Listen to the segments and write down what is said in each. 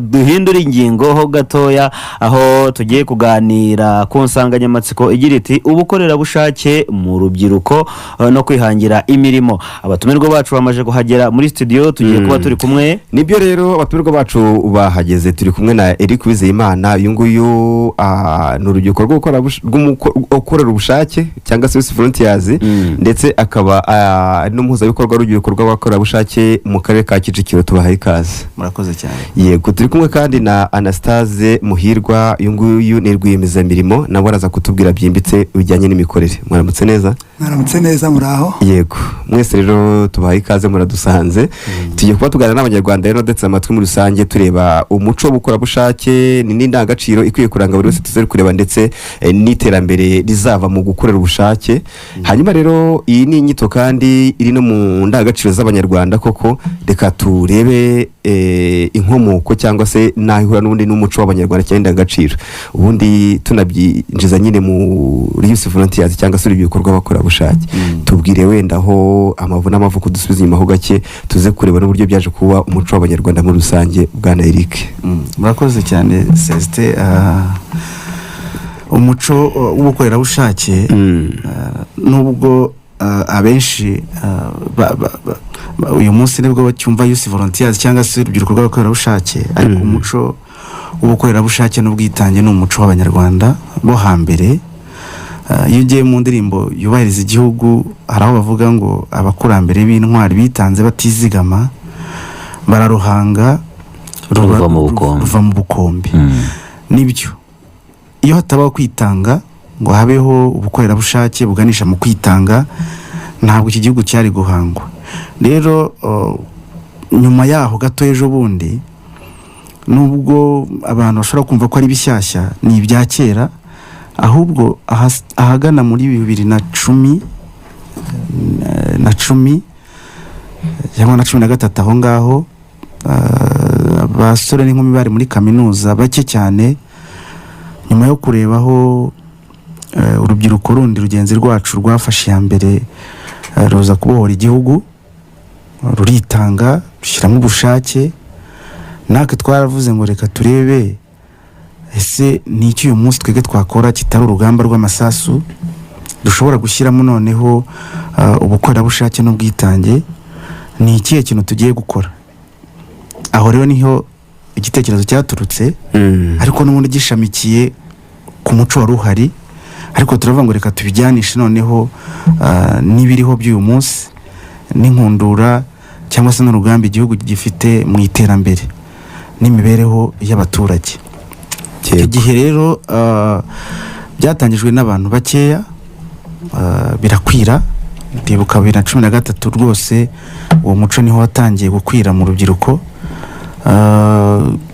Duhindure ingingo ho gatoya, aho tugiye kuganira ku nsanganyamatsiko igira iti: "Ubukorerabushake mu rubyiruko no kwihangira imirimo." Abatumirwa bacu bamaze kuhagera muri studio, tugiye kuba turi kumwe. Nibyo rero, abatumirwa bacu bahageze. Turi kumwe na Eric Uwizeyimana. Uyu nguyu ni urubyiruko rw'ukorera ubushake cyangwa se Youth Volunteers, ndetse akaba ari n'umuhuzabikorwa w'urubyiruko rw'abakorerabushake mu karere ka Kicukiro. Tubahaye ikaze. Murakoze cyane. Yego, turi kumwe kandi na Anastase Muhirwa. Uyu nguyu ni rwiyemezamirimo, nawe araza kutubwira byimbitse bijyanye n'imikorere. Mwaramutse neza? Mwaramutse neza, muraho? Yego, mwese rero tubahaye ikaze, muradusanze. Tugiye kuba tuganira n'Abanyarwanda rero ndetse amatwi muri rusange, tureba umuco w'ubukorerabushake ni n'indangagaciro ikwiye kuranga buri wese, tuze kureba ndetse n'iterambere rizava mu gukorera ubushake. Hanyuma rero iyi ni inyito kandi iri no mu ndangagaciro z'Abanyarwanda koko. Reka turebe inkomoko cyangwa se n'aho ihura n'ubundi n'umuco w'Abanyarwanda cyangwa indangagaciro, ubundi tunabyinjiza nyine muri Youth Volunteers cyangwa se urubyiruko rw'abakorerabushake. Tubwire wenda aho amavu n'amavuko, dusubize inyuma ho gake, tuze kureba n'uburyo byaje kuba umuco w'Abanyarwanda muri rusange, bwana Eric. Murakoze cyane, Celestin. Umuco w'ubukorerabushake, nubwo abenshi uyu munsi nibwo bacyumva Youth Volunteers cyangwa se urubyiruko rw'abakorerabushake, ariko umuco w'ubukorerabushake n'ubwitange ni umuco w'Abanyarwanda bo hambere. Iyo ugiye mu ndirimbo yubahiriza igihugu, hari aho bavuga ngo abakurambere b'intwari bitanze batizigama, bararuhanga ruva mu bukombe. Ruva mu bukombe. Nibyo, iyo hatabaho kwitanga ngo habeho ubukorerabushake buganisha mu kwitanga, ntabwo iki gihugu cyari guhangwa. Rero nyuma yaho gato, ejo bundi, nubwo abantu bashobora kumva ko ari bishyashya, ni ibya kera. Ahubwo ahagana muri 2010 na 10 cyangwa na 13 aho ngaho, abasore n'inkumi bari muri kaminuza bake cyane, nyuma yo kureba aho urubyiruko rundi rugenzi rwacu rwafashe iya mbere, ruza kubohora igihugu, ruritanga, rushyiramo ubushake, natwe twaravuze ngo reka turebe ese ni iki uyu munsi twebwe twakora kitari urugamba rw'amasasu, dushobora gushyiramo noneho ubukorerabushake n'ubwitange. Ni ikihe kintu tugiye gukora? Aho rero niho igitekerezo cyaturutse, ariko n'ubundi gishamikiye ku muco wari uhari, ariko turavuga ngo reka tubijyanishe noneho n'ibiriho by'uyu munsi n'inkundura cyangwa se n'urugamba igihugu gifite mu iterambere n'imibereho y'abaturage. Icyo gihe rero byatangijwe n'abantu bakeya, birakwira. Ndibuka 2013 rwose uwo muco niho watangiye gukwira mu rubyiruko.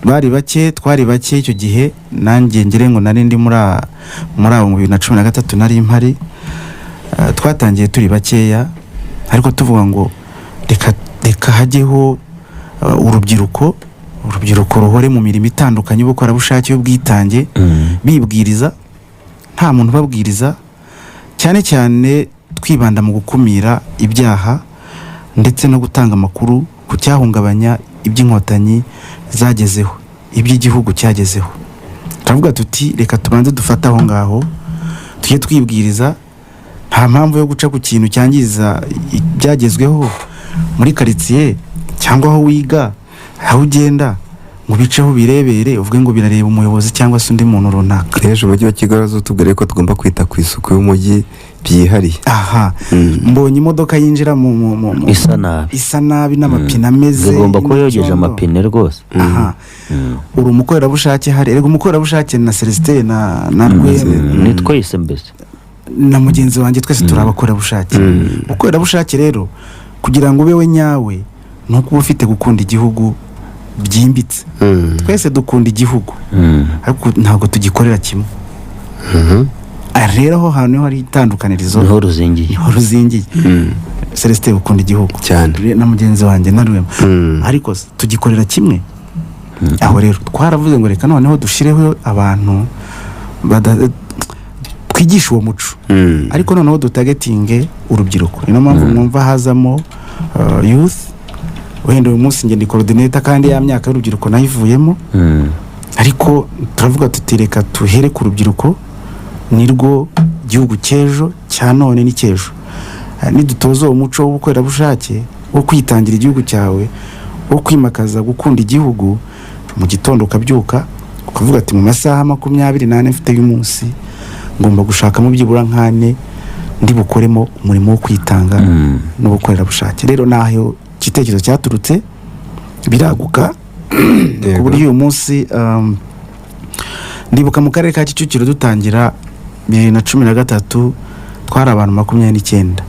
Bari bake, twari bake icyo gihe. Nanjye ngire ngo nari ndi muri abo. Mu 2013 nari mpari. Twatangiye turi bakeya, ariko tuvuga ngo reka hajyeho urubyiruko ruhore mu mirimo itandukanye y'ubukorerabushake, y'ubwitange, bibwiriza, nta muntu ubabwiriza, cyane cyane twibanda mu gukumira ibyaha ndetse no gutanga amakuru ku cyahungabanya iby'Inkotanyi zagezeho, iby'igihugu cyagezeho. Turavuga tuti reka tubanze dufate aho ngaho, tujye twibwiriza. Nta mpamvu yo guca ku kintu cyangiza ibyagezweho muri karitsiye cyangwa aho wiga, aho ugenda, ngo ubiceho ubirebere, uvuge ngo birareba umuyobozi cyangwa se undi muntu runaka. Ejo umujyi wa Kigali uzatubwire ko tugomba kwita ku isuku y'umujyi byihariye. Aha mbonye imodoka yinjira mu isa nabi, isa nabi n'amapine ameze zigomba kuba yogeje n'icyondo. Amapine rwose. Aha uri umukorerabushake hari, erega umukorerabushake na Celestin na Rwema Ni twese mbese. Na mugenzi wanjye, twese turi abakorerabushake. Ubukorerabushake rero, kugira ngo ube we nyawe, ni uko uba ufite gukunda igihugu byimbitse. Twese dukunda igihugu, ariko ntabwo tugikorera kimwe. Aha rero aho hantu niho hari itandukanirizo. Niho ruzingiye. Niho ruzingiye. Celestin ukunda igihugu Cyane. Na mugenzi wanjye na Rwema, ariko se tugikorera kimwe? Aho rero twaravuze ngo reka noneho dushyireho abantu twigishe uwo muco, ariko noneho dutargetinge urubyiruko. Niyo mpamvu mwumva hazamo youth. Wenda uyu munsi njye ndi coordinator, kandi ya myaka y'urubyiruko nayivuyemo, ariko turavuga tuti: "Reka tuhere ku rubyiruko, nirwo gihugu cy'ejo, cya none n'icy'ejo." Nidutoza uwo muco w'ubukorerabushake, wo kwitangira igihugu cyawe, wo kwimakaza gukunda igihugu, mu gitondo ukabyuka ukavuga ati: "Mu masaha 24 mfite y'umunsi, ngomba gushakamo byibura nk'ane ndi bukoremo umurimo wo kwitanga n'ubukorerabushake." Rero naho igitekerezo cyaturutse, biraguka ku buryo uyu munsi, ndibuka mu karere ka Kicukiro dutangira 2013 twari abantu 29,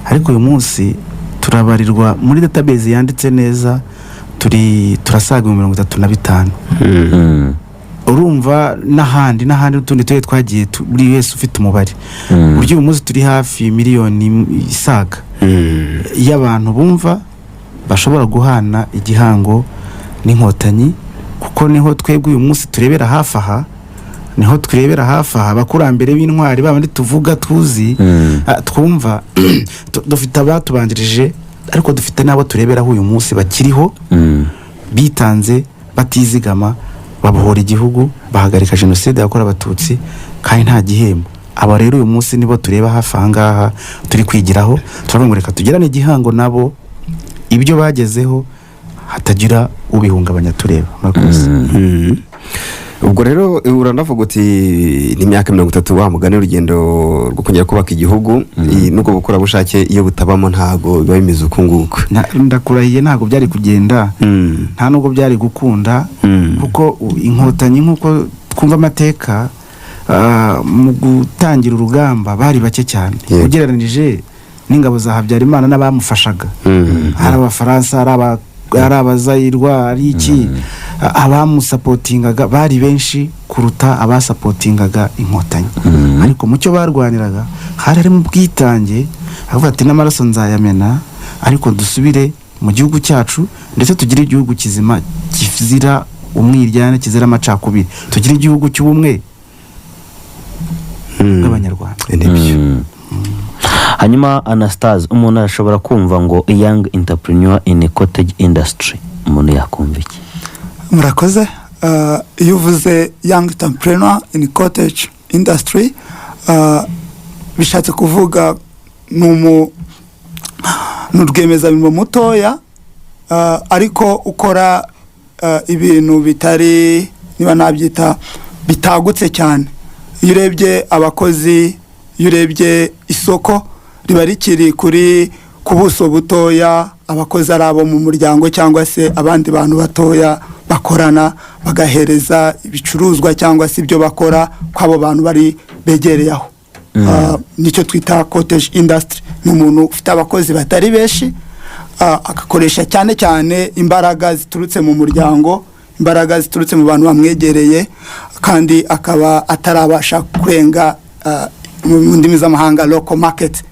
ariko uyu munsi turabarirwa muri database yanditse neza, turasaga 35. Urumva n'ahandi n'ahandi n'utundi turere twagiye buri wese ufite umubare, buryo uyu munsi turi hafi miliyoni isaga y'abantu bumva bashobora guhana igihango n'Inkotanyi, kuko niho twebwe uyu munsi turebera hafi aha, niho turebera hafi aha abakurambere b'intwari babandi tuvuga, tuzi, twumva. Dufite abatubanjirije, ariko dufite n'abo tureberaho uyu munsi bakiriho, bitanze batizigama, babohora igihugu, bahagarika Jenoside yakorewe Abatutsi kandi nta gihembo. Aba rero uyu munsi nibo tureba hafi aha ngaha, turi kwigiraho. Turavuga ngo reka tugirane igihango nabo, ibyo bagezeho hatagira ubihungabanya tureba. Murakoze. Ubwo rero uranavuga uti ni imyaka 30, wa mugani, urugendo rwo kongera kubaka igihugu. N'ubwo bukorerabushake iyo butabamo ntabwo biba bimeze uku nguku. Ndakurahiye, ntabwo byari kugenda, nta nubwo byari gukunda, kuko Inkotanyi, nk'uko twumva amateka, mu gutangira urugamba bari bake cyane ugereranije n'ingabo za Habyarimana n'abamufashaga. Hari Abafaransa, hari Abazayirwa, hari iki, abamusapotingaga bari benshi kuruta abasapotingaga Inkotanyi. Ariko mu cyo barwaniraga hari harimo ubwitange, avuga ati: "N'amaraso nzayamena, ariko dusubire mu gihugu cyacu, ndetse tugire igihugu kizima kizira umwiryane, kizira amacakubiri, tugire igihugu cy'ubumwe bw'Abanyarwanda." Nibyo. Hanyuma Anastase, umuntu arashobora kumva ngo "young entrepreneur in cottage industry", umuntu yakumva iki? Murakoze. Iyo uvuze young entrepreneur in cottage industry, bishatse kuvuga ni rwiyemezamirimo mutoya, ariko ukora ibintu bitari, niba nabyita, bitagutse cyane. Iyo urebye abakozi, iyo urebye isoko, riba rikiri ku buso butoya, abakozi ari abo mu muryango cyangwa se abandi bantu batoya bakorana, bagahereza ibicuruzwa cyangwa se ibyo bakora ko abo bantu bari begereye aho. Nicyo twita cottage industry. Ni umuntu ufite abakozi batari benshi, agakoresha cyane cyane imbaraga ziturutse mu muryango, imbaraga ziturutse mu bantu bamwegereye, kandi akaba atarabasha kurenga, mu ndimi z'amahanga, local market.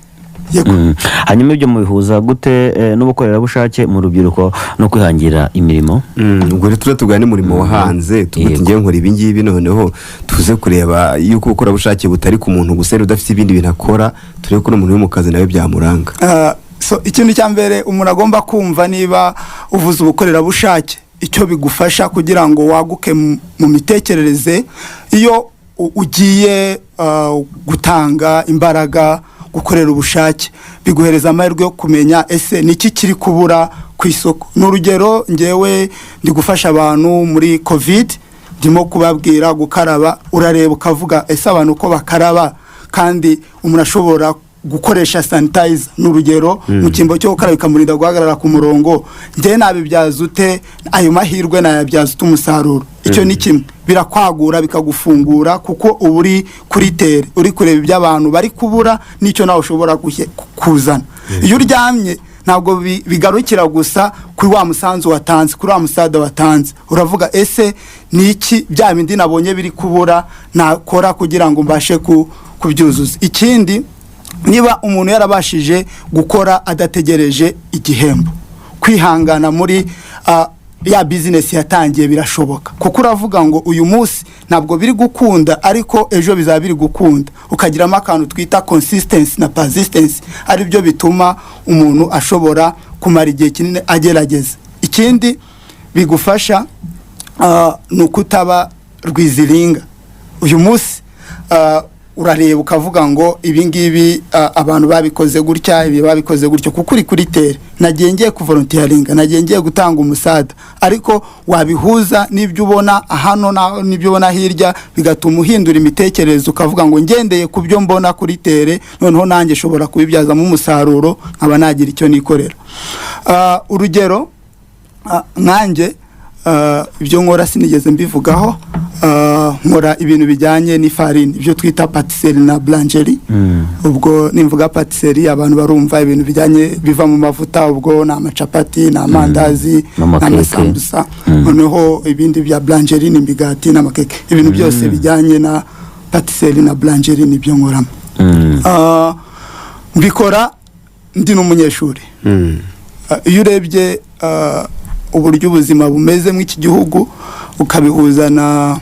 Yego. Hanyuma ibyo mubihuza gute n'ubukorerabushake mu rubyiruko no kwihangira imirimo? Ubwo rero tuba tugana umurimo wa hanze, tuvuga uti: "Ngewe nkora ibi ngibi." Noneho tuze kureba yuko ubukorerabushake butari ku muntu gusa udafite ibindi bintu akora, turebe ko n'umuntu uri mu kazi nawe byamuranga. So ikintu cya mbere umuntu agomba kumva, niba uvuze ubukorerabushake, icyo bigufasha kugira ngo waguke mu mitekerereze, iyo ugiye gutanga imbaraga, gukorera ubushake, biguhereza amahirwe yo kumenya ese niki kiri kubura ku isoko. Ni urugero, ngewe ndi gufasha abantu muri COVID, ndimo kubabwira gukaraba. Urareba ukavuga: "Ese abantu uko bakaraba kandi umuntu ashobora gukoresha sanitizer, ni urugero, mu cyimbo cyo gukaraba, bikamurinda guhagarara ku murongo, njyewe nabibyaza ute ayo mahirwe, nayabyaza ute umusaruro?" Icyo ni kimwe, birakwagura, bikagufungura, kuko uba uri kuri terrain, uri kureba ibyo abantu bari kubura n'icyo nawe ushobora kuzana. Iyo uryamye, ntabwo bigarukira gusa kuri wa musanzu watanze, kuri wa musada watanze. Uravuga: "Ese ni iki bya bindi nabonye biri kubura nakora kugira ngo mbashe kubyuzuza?" Ikindi, niba umuntu yarabashije gukora adategereje igihembo, kwihangana muri ya bizinesi yatangiye birashoboka, kuko uravuga ngo uyu munsi ntabwo biri gukunda, ariko ejo bizaba biri gukunda. Ukagiramo akantu twita consistency na persistence, ari byo bituma umuntu ashobora. kumara igihe kinini agerageza. Ikindi bigufasha ni ukutaba rwiziringa. Uyu munsi urareba ukavuga ngo ibi ngibi abantu babikoze gutya, ibi babikoze gutyo, kuko uri kuri terrain. Nagiye ngiye kuvolunteeringa, nagiye ngiye gutanga umusada, ariko wabihuza n'ibyo ubona hano n'ibyo ubona hirya, bigatuma uhindura imitekerereze, ukavuga ngo ngendeye ku byo mbona kuri terrain, noneho nanjye nshobora kubibyazamo umusaruro, nkaba nagira icyo nikorera. Urugero, nkanjye ibyo nkora sinigeze mbivugaho. Nkora ibintu bijyanye n'ifarini, ibyo twita pâtisserie na boulangerie. Ubwo nimvuga pâtisserie, abantu barumva ibintu bijyanye biva mu mavuta, ubwo ni amacapati, ni amandazi, ni n'amakeke. Amasambusa. Noneho ibindi bya boulangerie ni imigati n'amakeke. Ibintu byose bijyanye na pâtisserie na boulangerie nibyo nkoramo. Mbikora ndi n'umunyeshuri. Iyo urebye uburyo ubuzima bumeze muri iki gihugu, ukabihuza na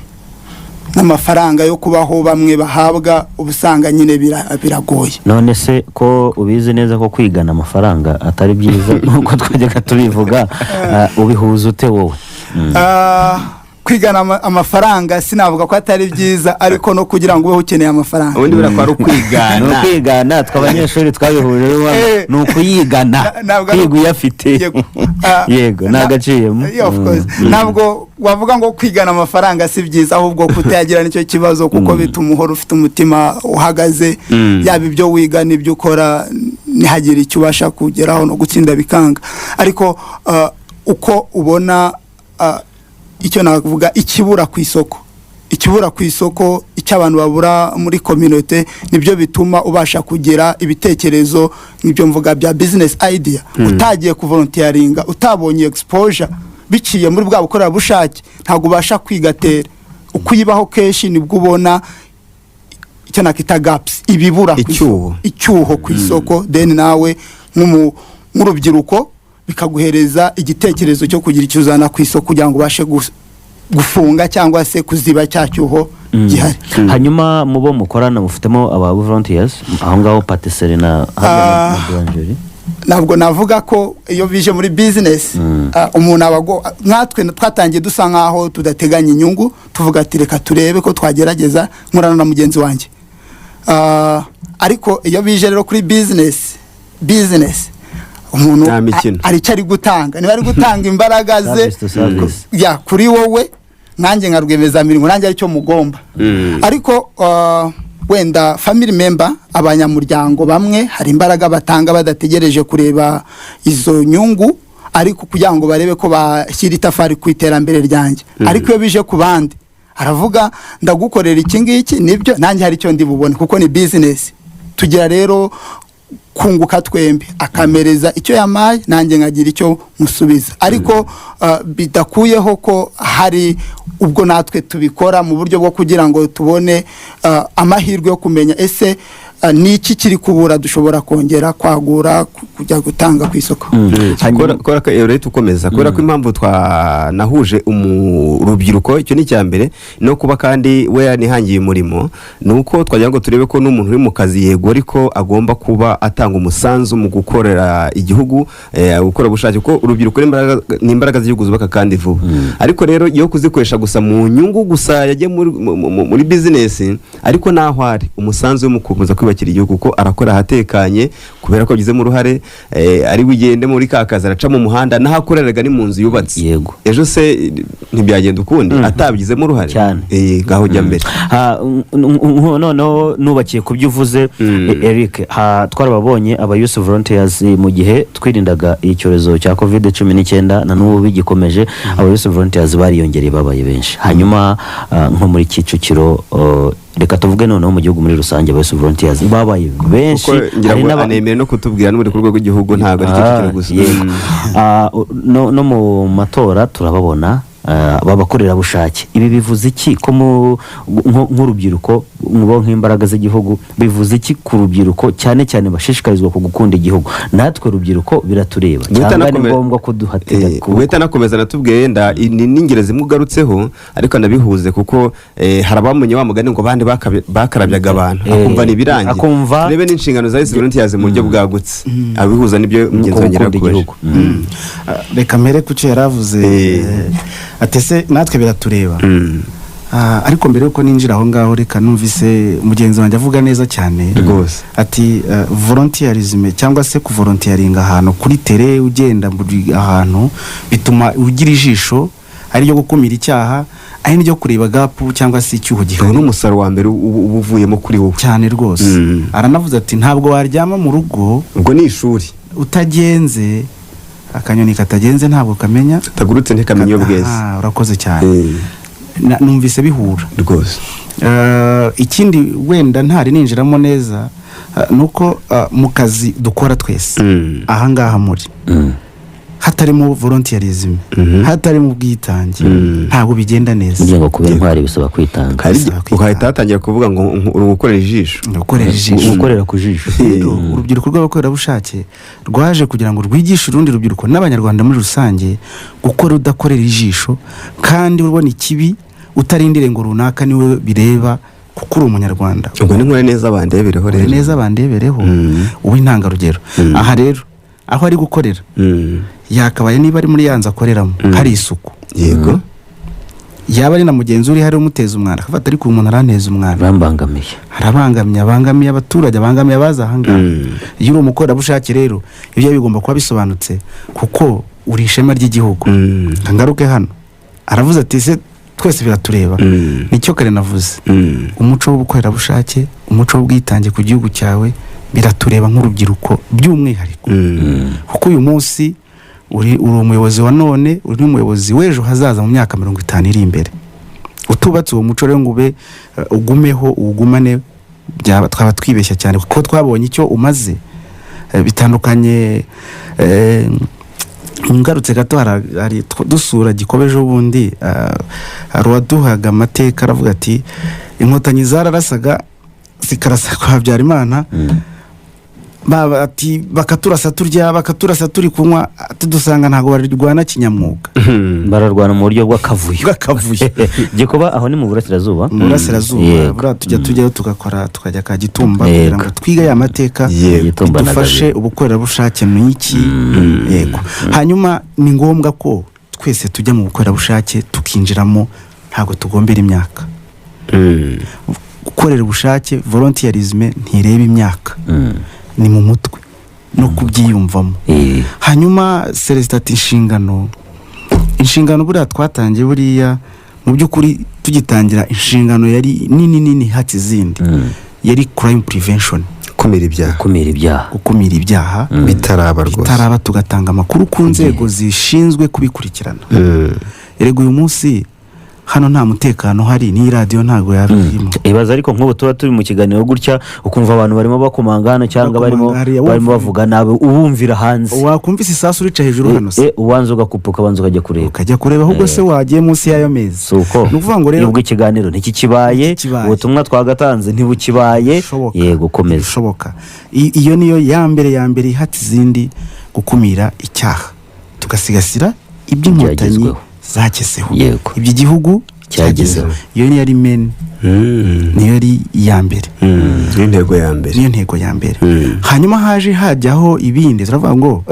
n'amafaranga yo kubaho bamwe bahabwa, uba usanga nyine biragoye. None se ko ubizi neza ko kwigana amafaranga atari byiza, nk'uko twajyaga tubivuga, ubihuza ute wowe? Kwigana amafaranga sinavuga ko atari byiza, ariko no kugira ngo ube ukeneye amafaranga. Ubundi buriya ko ari Ni ukwigana. ukwigana. Twe abanyeshuri twabihuje rero, ni ukuyigana. Ntabwo ari- Kwiga uyafite. Yego. Yego, ni agaciyemo. Yeah, of course. Ntabwo wavuga ngo kwigana amafaranga si byiza, ahubwo kutayagira nicyo kibazo, kuko bituma uhora ufite umutima uhagaze, yaba ibyo wiga n'ibyo ukora, ntihagire icyo ubasha kugeraho, no gutsinda bikanga. Ariko uko ubona icyo navuga ikibura ku isoko, ikibura ku isoko, icyo abantu babura muri communauté, nibyo bituma ubasha kugira ibitekerezo nk'ibyo mvuga bya business idea. Utagiye kuvolunteeringa, utabonye exposure biciye muri bwa bukorerabushake, ntabwo ubasha kwiga terrain. Uko uyibaho kenshi, nibwo ubona icyo nakita gaps, ibibura ku isoko. Icyuho. Icyuho ku isoko. Then nawe nk'urubyiruko bikaguhereza igitekerezo cyo kugira icyo uzana ku isoko, kugira ngo ubashe gufunga cyangwa se kuziba cya cyuho gihari. Hanyuma mu bo mukorana mufitemo aba volunteers aho ngaho, pâtisserie na harya na boulangerie? Ntabwo navuga ko iyo bije muri business umuntu aba nkatwe twatangiye dusa nkaho tudateganya inyungu, tuvuga ati reka turebe ko twagerageza, nkorana na mugenzi wanjye. Ariko iyo bije rero kuri business umuntu Nta mikino. hari icyo ari gutanga, niba ari gutanga imbaraga ze Service to service. Ya kuri wowe, nanjye nka rwiyemezamirimo nanjye aricyo mugomba. Ariko wenda family member, abanyamuryango bamwe hari imbaraga batanga badategereje kureba izo nyungu, ariko kugira ngo barebe ko bashyira itafari ku iterambere ryanjye. Ariko iyo bije ku bandi, aravuga ndagukorera iki ngiki, nibyo nanjye hari icyo ndi bubone, kuko ni business. Tugira rero kunguka twembi, akamereza icyo yamaye, nanjye nkagira icyo musubiza. Ariko bidakuyeho ko hari ubwo natwe tubikora mu buryo bwo kugira ngo tubone amahirwe yo kumenya ese ni iki kiri kubura, dushobora kongera kwagura, kujya gutanga ku isoko. Kubera ko rero ukomeza, kubera ko impamvu twanahuje urubyiruko, icyo ni icya mbere, no kuba kandi we yanihangiye umurimo, ni uko twagira ngo turebe ko n'umuntu uri mu kazi, yego, ariko agomba kuba atanga umusanzu mu gukorera igihugu, gukora ubushake, kuko urubyiruko ni imbaraga z'igihugu zubaka kandi vuba. Ariko rero iyo kuzikoresha gusa mu nyungu gusa, yagiye muri business, ariko naho ari umusanzu we mu gukomeza kwiyubakira igihugu, kuko arakora ahatekanye kubera ko abigizemo uruhare, ari bugende muri ka kazi, araca mu muhanda, n'aho akoreraga ni mu nzu yubatse. Ejo se ntibyagenda ukundi atabigizemo uruhare? Cyane. Ngaho ujya mbere. Noneho nubakiye ku byo uvuze, Eric, twarababonye aba youth volunteers mu gihe twirindaga icyorezo cya COVID-19, na n'ubu bigikomeje, aba youth volunteers bariyongereye, babaye benshi. Hanyuma nko muri Kicukiro, reka tuvuge noneho mu gihugu muri rusange, aba youth volunteers babaye benshi. Kuko ngira Hari ngo anemere no kutubwira n'ubundi ku rwego rw'igihugu, ntabwo ari Kicukiro gusa. Yego. No mu matora turababona. B'abakorerabushake, ibi bivuze iki ko nk'urubyiruko mubo nk'imbaraga z'igihugu? Bivuze iki ku rubyiruko, cyane cyane bashishikarizwa ku gukunda igihugu? Natwe rubyiruko biratureba Guhita cyangwa ni ngombwa ko duhatira Guhita nakomeza natubwiye yenda ni n'ingero zimwe ugarutseho, ariko anabihuze kuko hari abamenye wa mugani ngo bandi bakarabyaga abantu, akumva ni ibirangiye. Turebe n'inshingano za Youth Volunteers mu buryo bwagutse, abihuza n'ibyo mugenzi wanjye gukunda yarakoze. igihugu. Reka mpere ku cyo yari avuze. Ati ese natwe biratureba? Ariko mbere yuko ninjira aho ngaho, reka numvise mugenzi wanjye avuga neza cyane. Ati volunteerism cyangwa se kuvolunteeringa ahantu kuri terrain, ugenda buri ahantu, bituma ugira ijisho ari ryo gukumira icyaha, ari n'iryo kureba gap cyangwa se icyuho Ubu gihari. ni umusaruro wa mbere uba uvuyemo kuri wowe. Cyane rwose. Aranavuze ati ntabwo waryama mu rugo Ubwo ni ishuri. utagenze. Akanyoni katagenze ntabwo kamenya. Katagurutse ntikamenya iyo bweze. Ah, urakoze cyane. Numvise bihura. Ikindi wenda ntari ninjiramo neza, ni uko mu kazi dukora twese ahangaha muri hatarimo volunteerism, hatarimo ubwitange, ntabwo bigenda neza. Kugira ngo kuba intwari bisaba kwitanga. Hari Bisaba kwitanga. ugahita hatangira kuvuga ngo uri gukorera ijisho. Gukorera ijisho. Gukorera ku jisho. Rero urubyiruko rw'abakorerabushake rwaje kugira ngo rwigishe urundi rubyiruko n'Abanyarwanda muri rusange gukora udakorera ijisho, kandi ubona ikibi utarindire ngo runaka niwe bireba, kuko uri Umunyarwanda. Ubwo ni nkore neza bandebereho rero. Neza bandebereho. Uw'intangarugero. Aha rero aho ari gukorera, yakabaye niba ari muri ya nzu akoreramo hari isuku, yaba ari na mugenzi uri hari umuteza umwanda, akafata ariko uyu muntu aranteza umwanda. Bambangamiye. Arabangamiye, abangamiye abaturage, abangamiye abaza ahangaha. Iyo uri umukorerabushake rero, ibyo bigomba kuba bisobanutse kuko uri ishema ry'igihugu. Ngaruke hano, aravuze ati ese twese biratureba? Nicyo kare navuze. Umuco w'ubukorerabushake, umuco w'ubwitange ku gihugu cyawe biratureba nk'urubyiruko by'umwihariko, kuko uyu munsi uri umuyobozi wa none, uri n'umuyobozi w'ejo hazaza mu myaka 50 iri imbere. Utubatse uwo muco rero ngo ube ugumeho, uwugumane, twaba twibeshya cyane kuko twabonye icyo umaze. Bitandukanye, ngarutse gato, hari dusura Gikobe ejo bundi, hari uwaduhaga amateka aravuga ati Inkotanyi zararasaga, zikarasa kwa Habyarimana. Baba ati bakaturasa turya, bakaturasa turi kunywa, ati dusanga ntabwo barwana kinyamwuga. Bararwana mu buryo bw'akavuyo. Bw'akavuyo. Gikoba aho ni mu burasirazuba. Mu burasirazuba. Buriya tujya tujyayo tugakora, tukajya Kagitumba kugira ngo twige aya mateka, Gitumba na bidufashe. Gabiro. Ubukorerabushake ni iki? Yego. Hanyuma ni ngombwa ko twese tujya mu bukorerabushake, tukinjiramo, ntabwo tugombera imyaka. Gukorera ubushake, volunteerism, ntireba imyaka. Ni mu mutwe no kubyiyumvamo. Hanyuma Celestin ati inshingano buriya twatangiye, buriya mu by'ukuri tugitangira inshingano yari nini nini hati izindi, yari crime prevention. Kumira ibyaha. Gukumira ibyaha. Gukumira ibyaha bitaraba rwose. Bitaraba, tugatanga amakuru ku nzego zishinzwe kubikurikirana. Erega uyu munsi hano nta mutekano uhari, n'iyi radiyo ntabwo yaba irimo. Ibaza ariko nk'ubu tuba turi mu kiganiro gutya, ukumva abantu barimo bakomanga hano cyangwa barimo Bakomanga hariya, barimo bavuga nabi, ubumvira hanze. Wakumvise isasu rica hejuru hano se? Ubanza ugakupa, ukabanza ukajya kureba. Ukajya kureba ahubwo se wagiye munsi y'ayo meza. Si uko? Ni ukuvuga ngo rero Nubwo ikiganiro ntikikibaye, Ntikikibaye. ubutumwa twagatanze ntibukibaye. Bishoboka. Yego, komeza. Bishoboka. Iyo niyo ya mbere, ya mbere ihata izindi, gukumira icyaha tugasigasira iby'Inkotanyi Byagezweho. zagezeho, ibyo igihugu Cyagezeho. cyagezeho. Iyo niyo yari main, niyo yari iya mbere. Niyo ntego ya mbere. Niyo ntego ya mbere. Hanyuma haje hajyaho ibindi, turavuga ngo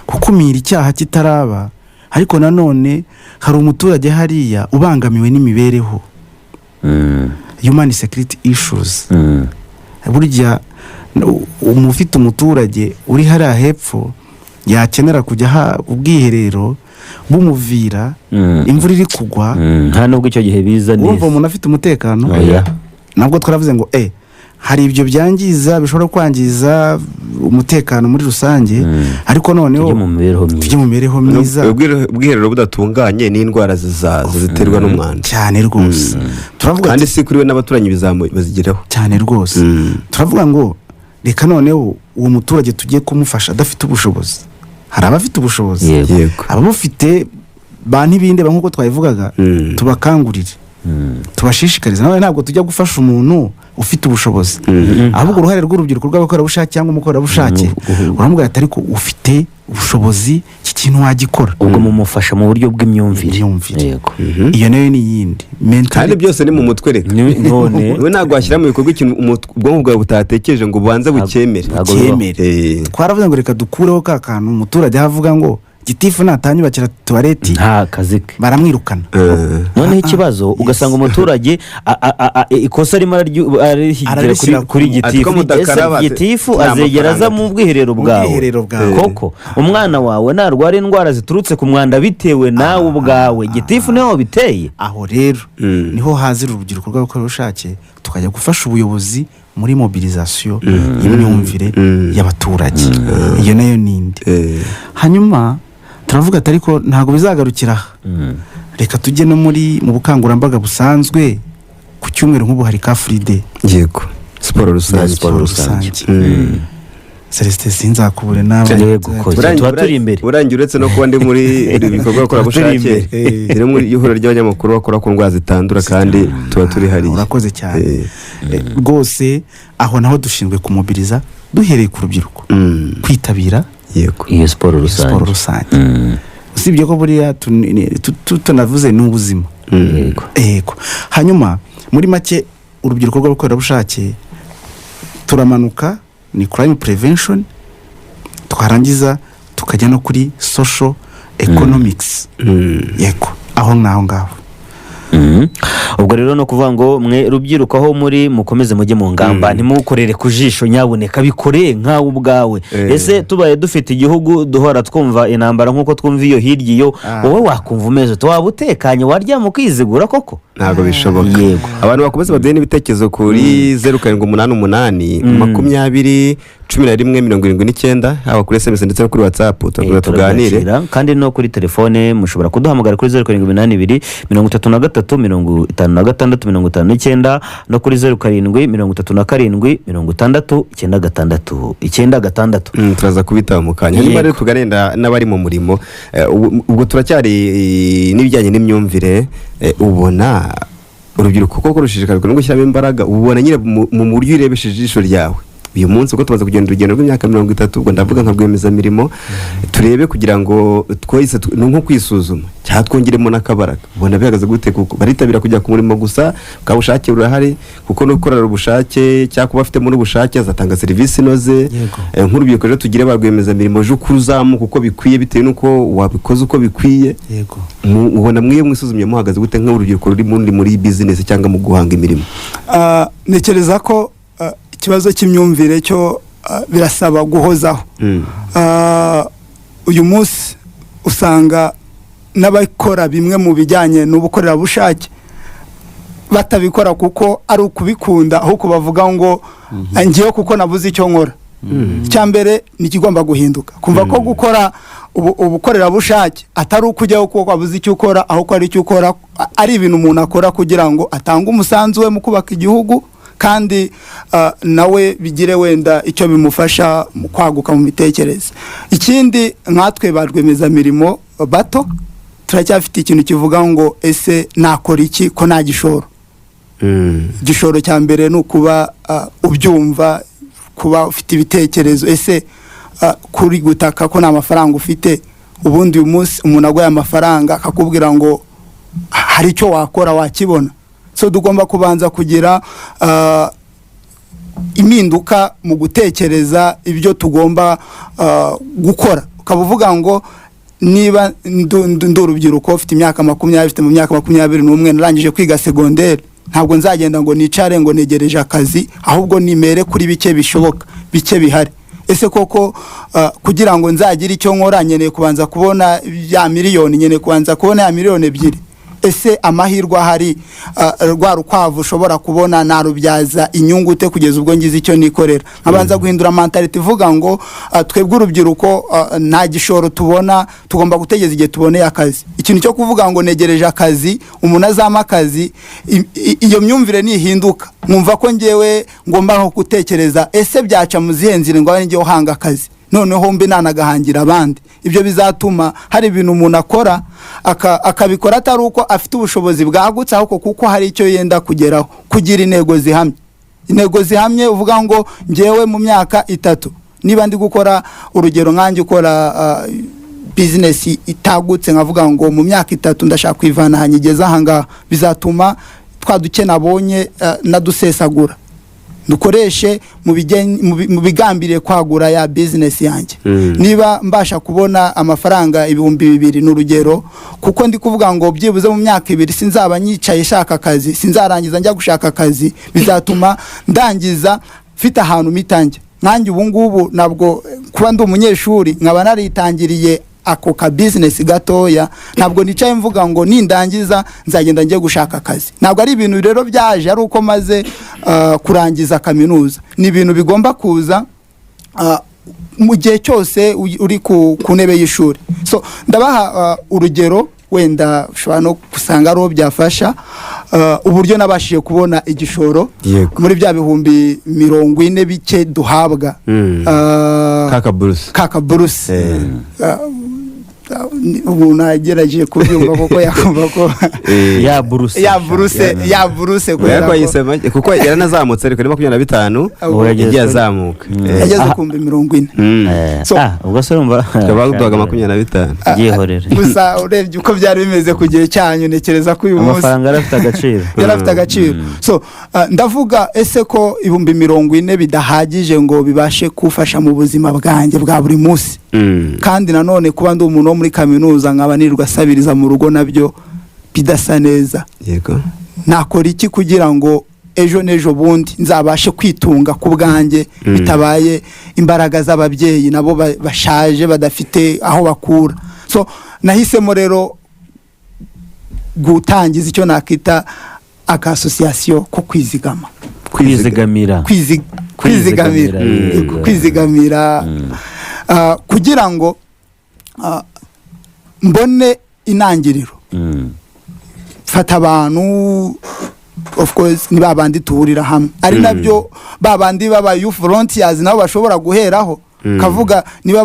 gukumira icyaha kitaraba, ariko nanone hari umuturage hariya ubangamiwe n'imibereho, human security issues. Burya ufite umuturage uri hariya hepfo yakenera kujya ubwiherero bumuvira, imvura iri kugwa. Nta nubwo icyo gihe biza Urumva neza. umuntu afite umutekano? Oya. Nabwo twaravuze ngo hari ibyo byangiza, bishobora kwangiza umutekano muri rusange, ariko noneho Tujye mu mibereho myiza. Tujye mu mibereho myiza. Ubwiherero budatunganye n'indwara zizaza ziterwa n'umwanda. Cyane rwose. Turavuga Kandi si kuri we, n'abaturanyi bazigeraho. Cyane rwose. Turavuga ngo reka noneho uwo muturage tugiye kumufasha adafite ubushobozi. Hari abafite ubushobozi, ababufite. Ba ntibindeba nk'uko twabivugaga, tubakangurire, tubashishikarize. Nawe ntabwo tujya gufasha umuntu ufite ubushobozi, ahubwo uruhare rw'urubyiruko rw'abakorerabushake cyangwa umukorerabushake, uramubwira ati: "Ariko ufite ubushobozi, iki kintu wagikora." Ubwo mumufasha mu buryo bw'imyumvire. Imyumvire. Yego. Iyo nayo ni iyindi Kandi mentality. byose ni mu mutwe reka. None Wowe ntabwo washyira mu bikorwa ikintu ubwonko bwawe butatekereje ngo bubanze bucyemere. Ntabwo bibaho. Cyemere. Twaravuze ngo reka dukureho ka kantu umuturage aho avuga ngo gitifu natanyubakira tuwareti nta kazi ke. Baramwirukana. Noneho ikibazo, ugasanga umuturage ikosa arimo ararishyira kuri Ararishyira kuri Ati gitifu. ko mudakaraba, Ese gitifu nta azegera aza mafaranga. mu bwiherero Mu bwawe? bwiherero bwawe. Koko umwana wawe narwara indwara ziturutse ku mwanda bitewe nawe ubwawe, gitifu niwe wabiteye? Aho rero niho hazira urubyiruko rw'abakorerabushake, tukajya gufasha ubuyobozi muri mobilisation y'imyumvire y'abaturage. Iyo nayo ni indi. Hanyuma turavuga ati: "Ariko ntabwo bizagarukira aha, reka tujye no mu bukangurambaga busanzwe." Ku cyumweru nk'ubu hari Car Free Day. Yego, siporo rusange. Siporo rusange. Celestin, sinzakubure nawe. Yego, ko tuba turi imbere. Urangiye, uretse no kuba ndi muri ibi bikorwa korerabushake, Turi ndi no muri ihuriro ry'abanyamakuru bakora ku ndwara zitandura, kandi tuba turi hariya. Urakoze cyane. Rwose aho naho dushinzwe kumobiriza duhereye ku rubyiruko kwitabira iyo siporo rusange. Siporo rusange. Usibye ko buriya tunavuze ni ubuzima. Yego. Hanyuma muri make, urubyiruko rw'abakorerabushake turamanuka ni crime prevention, twarangiza tukajya no kuri social economics. Yego, aho ngaho ngaho. Ubwo rero ni ukuvuga ngo mwe rubyiruko aho muri, mukomeze mujye mu ngamba, ntimukorere ku jisho, nyabuneka bikore nkawe ubwawe. Ese tubaye dufite igihugu duhora twumva intambara nk'uko twumva iyo hirya iyo, wowe wakumva umeze ute? Waba utekanye, waryama ukizigura koko? Ntabwo bishoboka. Yego. Abantu bakomeze baduhe n'ibitekerezo kuri 0788 20 11 79, haba kuri SMS ndetse no kuri WhatsApp, turakomeza tuganire. Turabyakira. Kandi no kuri telefone mushobora kuduhamagara kuri 0782 33 56 59, no kuri 0737 60 96 96. Turaza kubitaba mu kanya. Hanyuma rero tuganira n'abari mu murimo. Ubwo turacyari n'ibijyanye n'imyumvire. Ubona urubyiruko koko rushishikarijwe no gushyiramo imbaraga? Ubona nyine mu buryo urebesheje ijisho ryawe uyu munsi, ubwo tumaze kugenda urugendo rw'imyaka 30, ubwo ndavuga nka rwiyemezamirimo, turebe kugira ngo twese ni nko kwisuzuma cyangwa twongeremo n'akabaraga, ubona bihagaze gute? Kuko baritabira kujya ku murimo gusa, bwa bushake burahari? Kuko no gukorera ubushake cyangwa kuba afitemo n'ubushake azatanga serivisi inoze. Nk'urubyiruko rero tugire ba rwiyemezamirimo ejo uko uzamuka uko bikwiye, bitewe n'uko wabikoze uko bikwiye. Ubona mwiyo mwisuzumye muhagaze gute nk'urubyiruko ruri muri bizinesi cyangwa mu guhanga imirimo? Ntekereza ko ikibazo cy'imyumvire cyo birasaba guhozaho. Uyu munsi usanga n'abakora bimwe mu bijyanye n'ubukorerabushake batabikora kuko ari ukubikunda, ahubwo bavuga ngo ngiye kuko nabuze icyo nkora. Icya mbere ni ikigomba guhinduka, kumva ko gukora ubukorerabushake atari ukujyaho kuko wabuze icyo ukora, ahubwo ari icyo ukora ari ibintu umuntu akora kugira ngo atange umusanzu we mu kubaka igihugu, kandi nawe bigire wenda icyo bimufasha mu kwaguka mu mitekerereze. Ikindi, nkatwe ba rwiyemezamirimo bato turacyafite ikintu kivuga ngo: "Ese nakora iki ko nta gishoro?" Igishoro cya mbere ni ukuba ubyumva, kuba ufite ibitekerezo. Ese kuri gutaka ko nta mafaranga ufite? Ubundi uyu munsi umuntu aguhaye amafaranga akakubwira ngo hari icyo wakora, wakibona? So tugomba kubanza kugira impinduka mu gutekereza ibyo tugomba gukora. Ukaba uvuga ngo niba ndi urubyiruko ufite imyaka 20, ufite mu myaka 21, narangije kwiga segonderi, ntabwo nzagenda ngo nicare ngo negereje akazi, ahubwo nimere kuri bike bishoboka, bike bihari. Ese koko kugira ngo nzagire icyo nkora nkeneye kubanza kubona ya miliyoni, nkeneye kubanza kubona ya miliyoni 2? Ese amahirwe ahari, rwa rukwavu ushobora kubona narubyaza inyungu ute kugeza ubwo ngize icyo nikorera? Nkabanza guhindura mentalité ivuga ngo twebwe urubyiruko nta gishoro tubona, tugomba gutegereza igihe tuboneye akazi. Ikintu cyo kuvuga ngo negereje akazi, umuntu azampa akazi, iyo myumvire nihinduka, nkumva ko ngewe ngomba nko gutekereza: ese byaca mu zihe nzira ngo abe njyewe uhanga akazi? Noneho mbe nanagahangira abandi. Ibyo bizatuma hari ibintu umuntu akora akabikora atari uko afite ubushobozi bwagutse, ahubwo kuko hari icyo yenda kugeraho. Kugira intego zihamye, intego zihamye uvuga ngo ngewe mu myaka 3 niba ndi gukora, urugero nkanjye ukora bizinesi itagutse, nkavuga ngo mu myaka 3 ndashaka kwivana aha nyigeze aha ngaha, bizatuma twa duke nabonye nadusesagura, dukoreshe mu bigambiriye kwagura ya bizinesi yanjye. Niba mbasha kubona amafaranga 2000, ni urugero, kuko ndi kuvuga ngo byibuze mu myaka 2 sinzaba nyicaye shaka akazi, sinzarangiza njya gushaka akazi, bizatuma ndangiza mfite ahantu mitange. Nkanjye ubu ngubu ntabwo kuba ndi umunyeshuri nkaba naritangiriye ako ka bizinesi gatoya, ntabwo nicaye mvuga ngo nindangiza nzagenda njye gushaka akazi. Ntabwo ari ibintu rero byaje ari uko maze kurangiza kaminuza. Ni ibintu bigomba kuza mu gihe cyose uri ku ntebe y'ishuri. So ndabaha urugero, wenda ushobora no gusanga ari uwo byafasha, uburyo nabashije kubona igishoro muri bya 40,000 bike duhabwa. Kaka buruse. Kaka buruse. Ubu nagerageje kubyumva kuko yakumva ko ya buruse. Ya buruse, ya buruse, kubera Kubera ko ko yise make, kuko yaranazamutse, ariko ni 25 Ubu yageze yagiye azamuka. Yageze ku 40,000. Ubwo se urumva Tukaba baduhaga 25. Byihorere. Gusa urebye uko byari bimeze ku gihe cyanyu, ntekereza ko uyu munsi amafaranga yari afite agaciro. Yari afite agaciro. So ndavuga ese ko 40,000 bidahagije ngo bibashe kufasha mu buzima bwanjye bwa buri munsi, kandi nanone kuba ndi umuntu wo muri kaminuza nkaba nirirwa asabiriza mu rugo nabyo bidasa neza, nakora iki kugira ngo ejo n'ejo bundi nzabashe kwitunga ku bwanjye, bitabaye imbaraga z'ababyeyi nabo bashaje badafite aho bakura? So nahisemo rero gutangiza icyo nakita aka association ko kwizigama. Kwizigamira. Kwizigamira. Yego. Kwizigamira, kugira ngo mbone intangiriro. Fata abantu, of course ni babandi tuhurira hamwe, ari nabyo babandi baba youth volunteers nabo bashobora guheraho, kavuga niba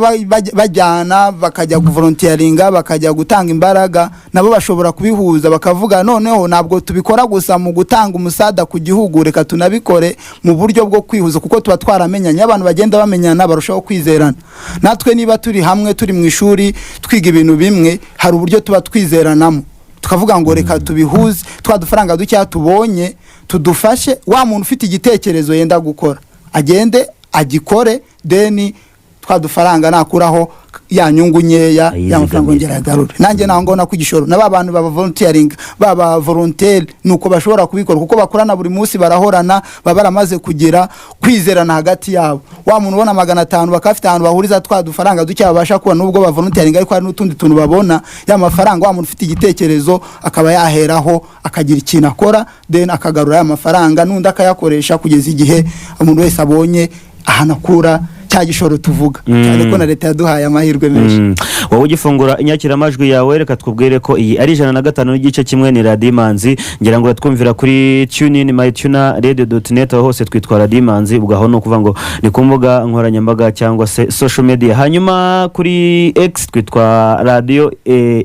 bajyana bakajya kuvolunteeringa, bakajya gutanga imbaraga, nabo bashobora kubihuza bakavuga noneho ntabwo tubikora gusa mu gutanga umusada ku gihugu, reka tunabikore mu buryo bwo kwihuza, kuko tuba twaramenyanye. Abantu bagenda bamenyana barushaho kwizerana. Natwe niba turi hamwe, turi mu ishuri, twiga ibintu bimwe, hari uburyo tuba twizeranamo, tukavuga ngo reka tubihuze, twa dufaranga dukeya tubonye tudufashe wa muntu ufite igitekerezo yenda gukora, agende agikore, then twa dufaranga nakuraho ya nyungu nkeya, ya mafaranga ongera agarure. Nanjye naho ngona ku igishoro na ba bantu baba volunteering, baba volontaire, nuko bashobora kubikora kuko bakorana buri munsi, barahorana, baba baramaze kugira kwizerana hagati yabo. Wa muntu ubona 500, bakaba bafite ahantu bahuriza twa dufaranga duke babasha kubona, nubwo ba volunteering ariko hari n'utundi tuntu babona, ya mafaranga wa muntu ufite igitekerezo akaba yaheraho akagira ikintu akora, then akagarura ya mafaranga, n'undi akayakoresha, kugeza igihe umuntu wese abonye ahantu akura cya gishoro tuvuga, cyane ko na leta yaduhaye amahirwe menshi. Wowe ugifungura inyakiramajwi yawe, reka twubwire ko iyi ari 105.1, ni Radiyo Imanzi. Ngira ngo uratwumvira kuri TuneIn, myTuner radio.net, aho hose twitwa Radiyo Imanzi. Ubwo aho ni ukuvuga ngo ni ku mbuga nkoranyambaga cyangwa se social media. Hanyuma kuri X twitwa Radiyo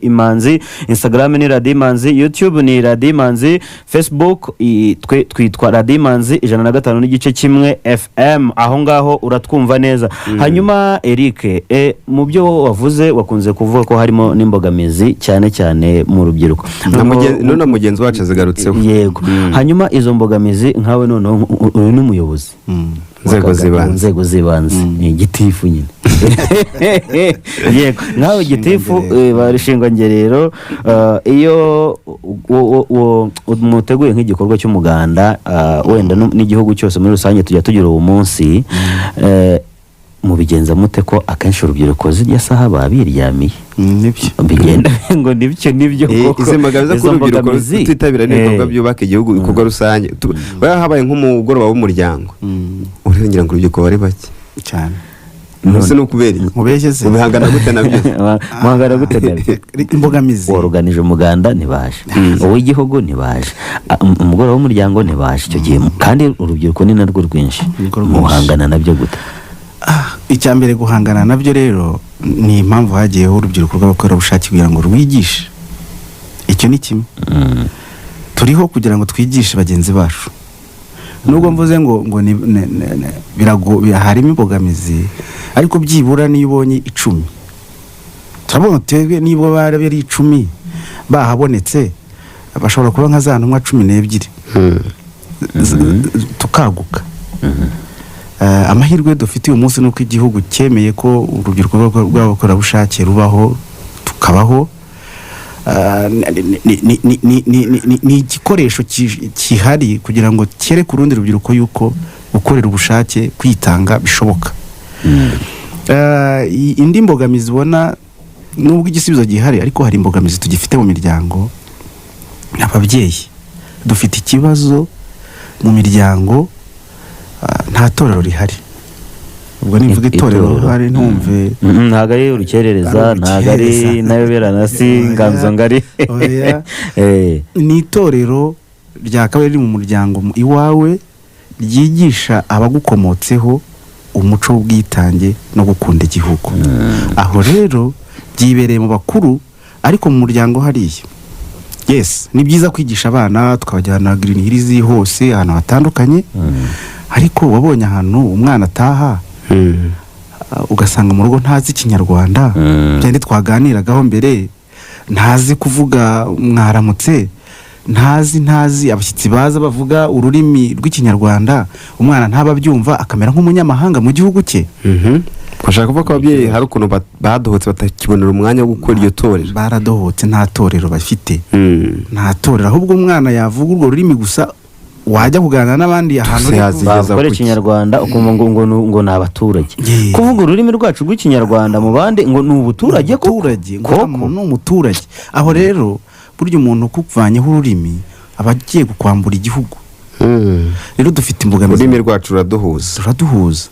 Imanzi, Instagram ni Radiyo Imanzi, YouTube ni Radiyo Imanzi, Facebook twe twitwa Radiyo Imanzi 105.1 FM. Aho ngaho uratwumva neza. Hanyuma Eric, mu byo wavuze wakunze kuvuga ko harimo n'imbogamizi cyane cyane mu rubyiruko. None mugenzi wacu azigarutseho. Yego. Hanyuma izo mbogamizi, nkawe noneho uyu ni umuyobozi Nzego z'ibanze. Mu nzego z'ibanze, ni gitifu nyine. Yego, nkawe gitifu barishingwangerero, iyo muteguye nk'igikorwa cy'umuganda, wenda n'igihugu cyose muri rusange tujya tugira uwo munsi, mubigenza mute ko akenshi urubyiruko zirya saha baba biryamiye? Nibyo. Bigenda ngo nibyo, nibyo koko. Izi mbogamizi Izo ko urubyiruko mbogamizi, rutitabira n'ibikorwa byubaka igihugu, ibikorwa rusange. Buriya habaye nk'umugoroba w'umuryango, urengera ngo urubyiruko bari bake. Cyane. Ese ni ukubera iki? Mubeshye se? Ubihangana gute nabyo? Muhangana gute nabyo? Imbogamizi. Woruganije umuganda ntibaje, uw'igihugu ntibaje, umugoroba w'umuryango ntibaje. Icyo gihe kandi urubyiruko ni narwo rwinshi. Nirwo rwinshi. Muhangana nabyo gute? Icya mbere, guhangana nabyo rero ni impamvu hagiyeho urubyiruko rw'abakorerabushake kugira ngo rwigishe. Icyo ni kimwe. Turiho kugira ngo twigishe bagenzi bacu. Nubwo mvuze ngo harimo imbogamizi, ariko byibura niyo ubonye 10, turabona twebwe nibwo bari ari 10 bahabonetse, bashobora kuba nka za ntumwa 12, tukaguka. Amahirwe dufite uyu munsi ni uko igihugu cyemeye ko urubyiruko rw'abakorerabushake rubaho, tukabaho. Ni igikoresho gihari kugira ngo cyereke urundi rubyiruko yuko gukorera ubushake, kwitanga bishoboka. Indi mbogamizi ubona, nubwo igisubizo gihari, ariko hari imbogamizi tugifite mu miryango. Ababyeyi dufite ikibazo mu miryango, nta torero rihari. Ubwo nivuga itorero Itorero. hari ntumve Ntabwo ari urukerereza, Ari ntabwo ari urukerereza. nayoberana, si inganzo ngari. Oya. Ni itorero ryakabaye riri mu muryango iwawe, ryigisha abagukomotseho umuco w'ubwitange no gukunda igihugu. Aho rero byibereye mu bakuru, ariko mu muryango hariya, yes, ni byiza kwigisha abana, tukabajyana Green Hills hose, ahantu hatandukanye, ariko wabonye ahantu umwana ataha, ugasanga mu rugo ntazi Ikinyarwanda, byandi twaganiragaho mbere, ntazi kuvuga mwaramutse, ntazi abashyitsi baza bavuga ururimi rw'Ikinyarwanda, umwana ntaba abyumva, akamera nk'umunyamahanga mu gihugu cye. Bashaka kuvuga ko ababyeyi hari ukuntu badohotse, batakibonera umwanya wo gukora iryo torero. Baradohotse, nta torero bafite, nta torero. Ahubwo umwana yavuga urwo rurimi gusa, wajya kuganira n'abandi ahantu Tuse uri yazigeza Bakora kuki? Ikinyarwanda ukumva ngo ni abaturage. Yeah. Kuvuga ururimi rwacu rw'Ikinyarwanda mu bandi ngo ni ubuturage koko? Umuturage ngo Koko. Umuntu ni umuturage. Aho rero burya umuntu ukuvanyeho ururimi aba agiye kukwambura igihugu. Rero dufite imbogamizi. Ururimi rwacu ruraduhuza. Turaduhuza.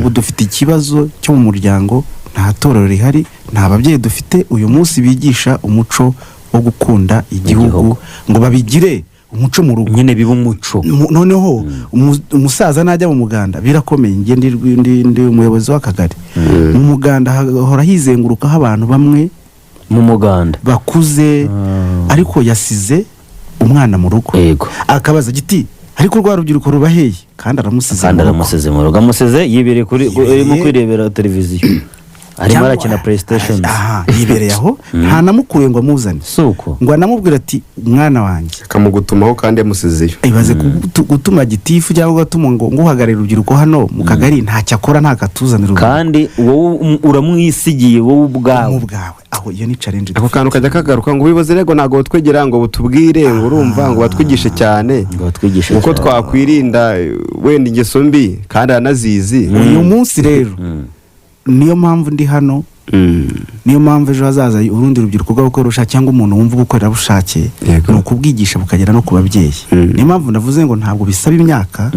Ubu dufite ikibazo cyo mu muryango, nta torero rihari, nta babyeyi dufite uyu munsi bigisha umuco wo gukunda igihugu, Igihugu. ngo babigire umuco mu rugo. Nyine biba umuco. Noneho umusaza najya mu muganda birakomeye. Njye ndi umuyobozi w'akagari. Mu muganda hahora hizengurukaho abantu bamwe mu muganda bakuze, ariko yasize umwana mu rugo, akabaza giti: "Ariko rwa rubyiruko rubaheye?" Kandi aramusize Kandi mu rugo. aramusize mu rugo, amusize yibereye kuri arimo kwirebera televiziyo, arimo arakina PlayStation. Aha yibereye aho, ntanamukuye ngo amuzane, Si uko? ngo anamubwire ati: "Mwana wanjye." Akamugutumaho kandi yamusizeyo. Ibaze gutuma gitifu cyangwa ugatuma ngo uhagarare urubyiruko hano mu kagari, ntacyo akora, ntakatuzanira urubyiruko. Kandi wowe uramwisigiye wowe ubwawe. Mu bwawe. Aho iyo ni challenge Ako dufite. kantu kajya kagaruka ngo ubuyobozi rego ntabwo butwegera ngo butubwire, ngo urumva ngo batwigishe cyane Ngo batwigishe uko cyane. twakwirinda wenda ingeso mbi, kandi aranazizi. Uyu munsi rero niyo mpamvu ndi hano, niyo mpamvu ejo hazaza urundi rubyiruko rw'abakorerabushake cyangwa umuntu wumva ubukorerabushake, ni ukubwigisha bukagera no ku babyeyi. Niyo mpamvu navuze ngo ntabwo bisaba imyaka,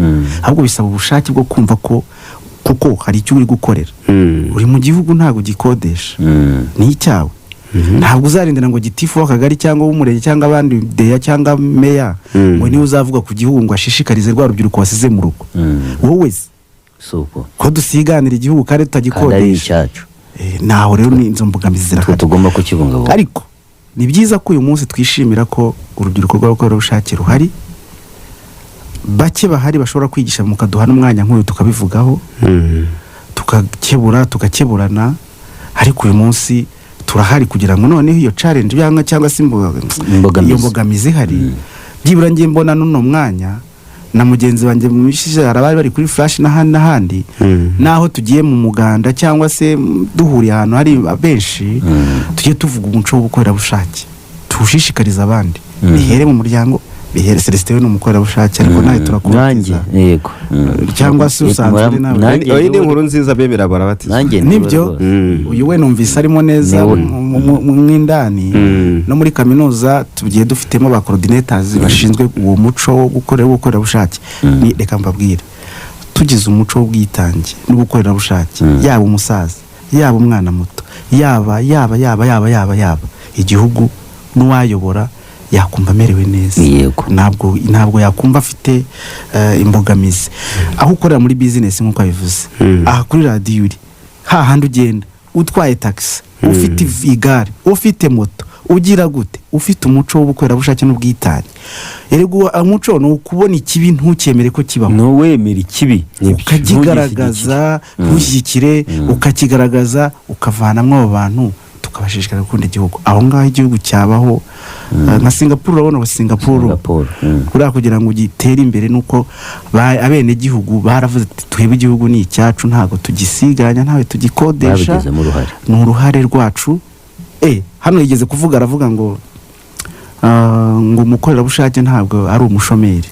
ahubwo bisaba ubushake bwo kumva ko kuko hari icyo uri gukorera. Uri mu gihugu, ntabwo ugikodesha, ni icyawe. Ntabwo uzarindira ngo gitifu w'akagari cyangwa w'umurenge cyangwa abandi deya cyangwa meya ngo niwe uzavuga ku gihugu, ngo ashishikarize rwa rubyiruko wasize mu rugo. Wowe se Si uko? ko dusiganira igihugu kandi Kandi ari tutagikodesha. icyacu. Naho rero ni izo mbogamizi Twe zirahari. tugomba kukibungabunga. Ariko ni byiza ko uyu munsi twishimira ko urubyiruko rw'abakorerabushake ruhari, bake bahari bashobora kwigisha, mukaduha n'umwanya nk'uyu tukabivugaho, tugakebura, tugakeburana. Ariko uyu munsi turahari kugira ngo noneho iyo challenge cyangwa se Imbogamizi. iyo mbogamizi ihari, byibura njye mbona n'uno mwanya na mugenzi wanjye mu mishize hari abari bari kuri flash n'ahandi n'ahandi, n'aho tugiye mu muganda cyangwa se duhuriye ahantu hari benshi, tujye tuvuga umuco w'ubukorerabushake, tuwushishikarize abandi, bihere mu muryango, bihere. Celestin we ni umukorerabushake, ariko nawe Nanjye turakubatiza. Yego. Cyangwa se usanzwe uri nawe. Nanjye Iyi ni ndiwe- inkuru nziza, bemera barabatizwa. Nanjye ndiwe Nibyo. rwose. Uyu we numvise arimo neza Ni we. mu mwindani. No muri kaminuza tugiye dufitemo ba coordinators bashinzwe uwo muco wo gukorera ubukorerabushake. Ni reka mbabwire, tugize umuco w'ubwitange n'ubukorerabushake, yaba umusaza, yaba umwana muto, yaba yaba yaba yaba yaba yaba igihugu n'uwayobora yakumva amerewe neza. Ntabwo yakumva afite imbogamizi. Aho ukorera muri bizinesi nk'uko abivuze, aha kuri radiyo uri Hahandi ugenda utwaye tagisi, ufite igare, ufite moto, ugira gute, ufite umuco w'ubukorerabushake n'ubwitange. Erega umuco ni ukubona ikibi ntukemere ko kibaho, Ntuwemere ikibi. Ukakigaragaza, ntushyigikire, ukakigaragaza, ukavanamo abo bantu, tukabashishikariza gukunda igihugu. Aho ngaho igihugu cyabaho. Nka Singapuru, urabona ubu Singapuru, Singapore. Kuriya kugira ngo gitere imbere nuko abenegihugu baravuze ati: "Twebwe igihugu ni icyacu, ntabwo tugisiganya, ntawe tugikodesha." Babigizemo uruhare. Ni uruhare rwacu. Hano yigeze kuvuga, aravuga ngo ngo umukorerabushake ntabwo ari umushomeri.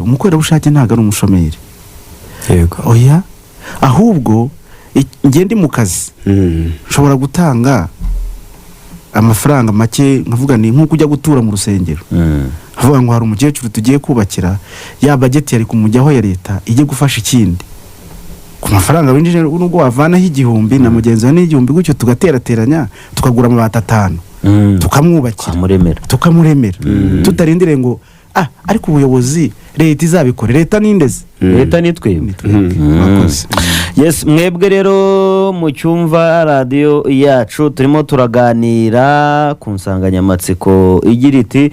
Umukorerabushake ntabwo ari umushomeri. Oya, ahubwo njye ndi mu kazi, nshobora gutanga amafaranga make, nkavuga ni nk'uko ujya gutura mu rusengero, avuga ngo hari umukecuru tugiye kubakira, ya budget yari kumujyaho ya leta ijye gufasha ikindi. Ku mafaranga winjije, nubwo wavanaho 1000 na mugenzi wawe n'1000 gutyo, tugaterateranya, tukagura amabati 5, tukamwubakira, Tukamuremera. Tukamuremera, tutarindiriye ngo ariko ubuyobozi, leta izabikore. Leta n'indezi. Leta ni twebwe. Murakoze. Yes, mwebwe rero mu cyumva radiyo yacu, turimo turaganira ku nsanganyamatsiko igira iti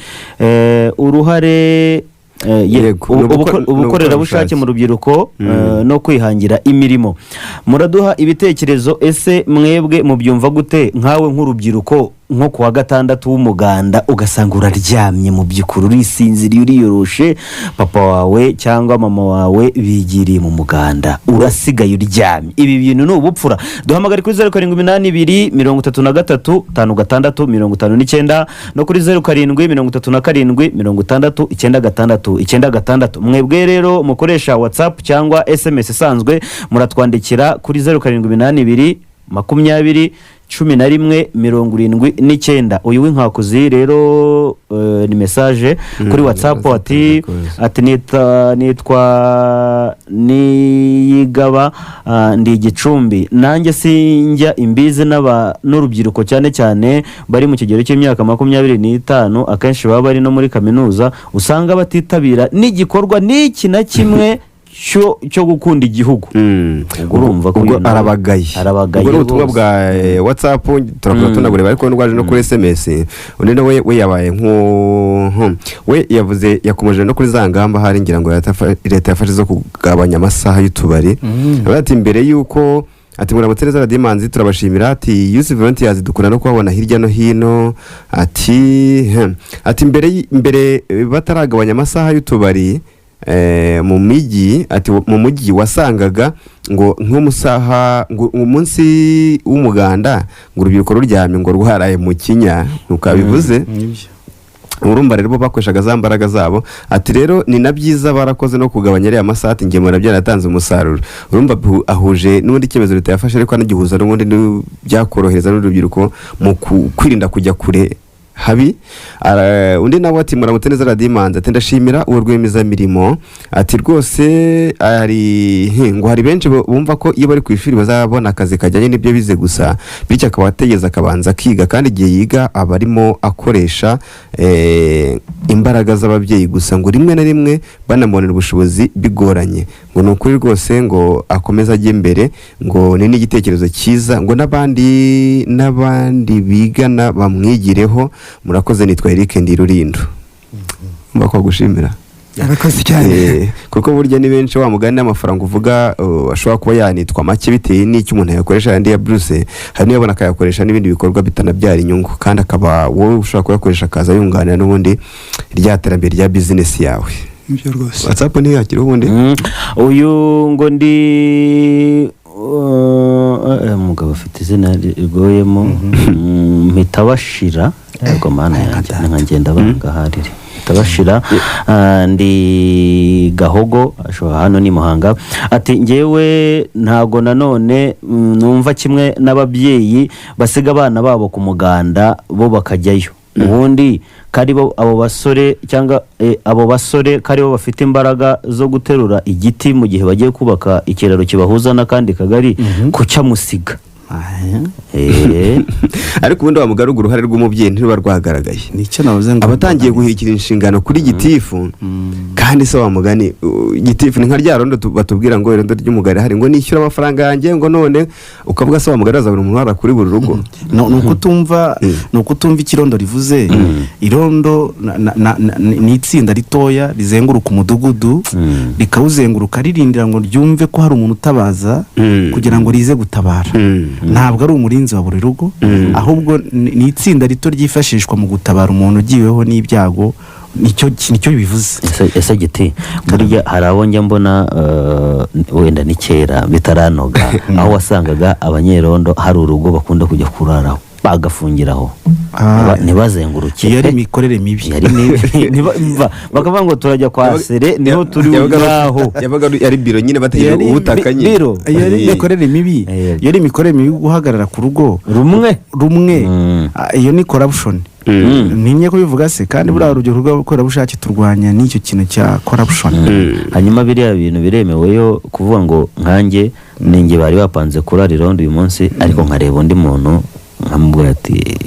uruhare Yego, ni ubukorerabushake ubukorerabushake mu rubyiruko no kwihangira imirimo. Muraduha ibitekerezo. Ese mwebwe mubyumva gute? Nkawe nk'urubyiruko, nko ku wa gatandatu w'umuganda, ugasanga uraryamye, mu by'ukuri urisinziriye, uriyoroshe, papa wawe cyangwa mama wawe bigiriye mu muganda, urasigaye uryamye. Ibi bintu ni ubupfura? Duhamagare kuri 0782335659 no kuri 0737609696. Mwebwe rero mukoresha WhatsApp cyangwa SMS isanzwe, muratwandikira kuri 0782201179. Uyu w'inkakuzi rero ni message kuri WhatsApp, ati ati nitwa Niyigaba, ndi Igicumbi. Nanjye sinjya imbizi n'urubyiruko, cyane cyane bari mu kigero cy'imyaka 25, akenshi baba bari no muri kaminuza, usanga batitabira n'igikorwa n'iki na kimwe cyo gukunda igihugu. Ubwo urumva ko Ubwo uyu nawe arabagaye. Arabagaye Ubwo ni ubutumwa rwose. bwa WhatsApp, turakomeza tunagureba, ariko n'ubwaje no kuri SMS. Undi nawe we yabaye nko we yavuze, yakomeje no kuri za ngamba hari ngira ngo leta yafashe zo kugabanya amasaha y'utubari. Aravuga ati mbere y'uko, ati: "Muramutse neza Radiyo Imanzi, turabashimira." Ati: "Youth Volunteers dukunda no kubabona hirya no hino." Ati ati mbere bataragabanya amasaha y'utubari mu mijyi, ati mu mujyi wasangaga ngo nko mu saha ngo umunsi w'umuganda ngo urubyiruko ruryamye, ngo rwaraye mu kinya, ntukabivuze. Nibyo. Urumva rero bo bakoreshaga za mbaraga zabo. Ati rero ni na byiza, barakoze no kugabanya ariya masaha. Ati ngemura byaratanze umusaruro. Urumva ahuje n'ubundi icyemezo leta yafashe, ariko anagihuza n'ubundi byakorohereza n'urubyiruko mu kwirinda kujya kure habi. Undi nawe ati: "Muramutse neza Radiyo Imanzi." Ati: "Ndashimira uwo rwiyemezamirimo." Ati rwose hari ngo hari benshi bumva ko iyo bari ku ishuri bazabona akazi kajyanye n'ibyo bize gusa, bityo akaba ategereza akabanza akiga, kandi igihe yiga aba arimo akoresha imbaraga z'ababyeyi gusa, ngo rimwe na rimwe banamubonera ubushobozi bigoranye. Ngo ni ukuri rwose ngo akomeze ajye imbere, ngo ni n'igitekerezo cyiza, ngo n'abandi bigana bamwigireho. Murakoze, nitwa Eric Ndirurindo. Mba gushimira. Arakoze cyane. Kuko burya ni benshi, wa mugani n'amafaranga uvuga ashobora kuba yanitwa make bitewe n'icyo umuntu yakoresha yandi ya buruse, hari n'uyabona akayakoresha n'ibindi bikorwa bitanabyara inyungu, kandi akaba wowe ushobora kuyakoresha akaza yunganira n'ubundi rya terambere rya bizinesi yawe. Nibyo rwose. WhatsApp ntiyakira ubundi. Uyu ngo ndi umugabo afite izina rigoyemo, Mpitabashira. Yego mana yanjye, ni nka ngenda banga harire Mpitabashira. Ndi Gahogo, ashobora hano ni Muhanga. Ati ngewe ntago nanone numva kimwe n'ababyeyi basiga abana babo ku muganda bo bakajyayo. Ubundi kari bo abo basore cyangwa abo basore kari bo bafite imbaraga zo guterura igiti mu gihe bagiye kubaka ikiraro kibahuza n'akandi kagari, kucyamusiga? Ariko ubundi wa mugari, urwo uruhare rw'umubyeyi ntiruba rwagaragaye. Nicyo navuze ngo Abatangiye guhikira inshingano kuri gitifu. Kandi se wa mugani, gitifu ni nka rya rondo batubwira ngo irondo ry'umugari hari ngo nishyura amafaranga yanjye, ngo none ukavuga se wa mugari azabona umuntu uhara kuri buri rugo? No, ni ukutumva ikirondo rivuze. Irondo ni itsinda ritoya rizenguruka umudugudu, rikawuzenguruka ririndira ngo ryumve ko hari umuntu utabaza kugira ngo rize gutabara. Ntabwo ari umurinzi wa buri rugo, ahubwo ni itsinda rito ryifashishwa mu gutabara umuntu ugiweho n'ibyago. Nicyo bivuze. Ese giti, burya hari abo njya mbona, wenda ni kera bitaranoga, aho wasangaga abanyerondo hari urugo bakunda kujya kuraraho bagafungiraho, ntibazenguruke. Iyo ari pe. Imikorere mibi. Yari mibi. Bakavuga ngo turajya kwa sere, niho turi ngaho. Yabaga ari biro nyine, bategereje ubutaka nyine. Biro. Iyo ari imikorere mibi. Iyo ari imikorere mibi, guhagarara ku rugo rumwe. Rumwe. Iyo ni corruption. Ntinye kubivuga se kandi, buriya urubyiruko rw'abakorerabushake turwanya n'icyo kintu cya corruption. Hanyuma biriya bintu biremeweyo kuvuga ngo nkanjye ninjye bari bapanze kurara irondo uyu munsi, ariko nkareba undi muntu nkamubwira ati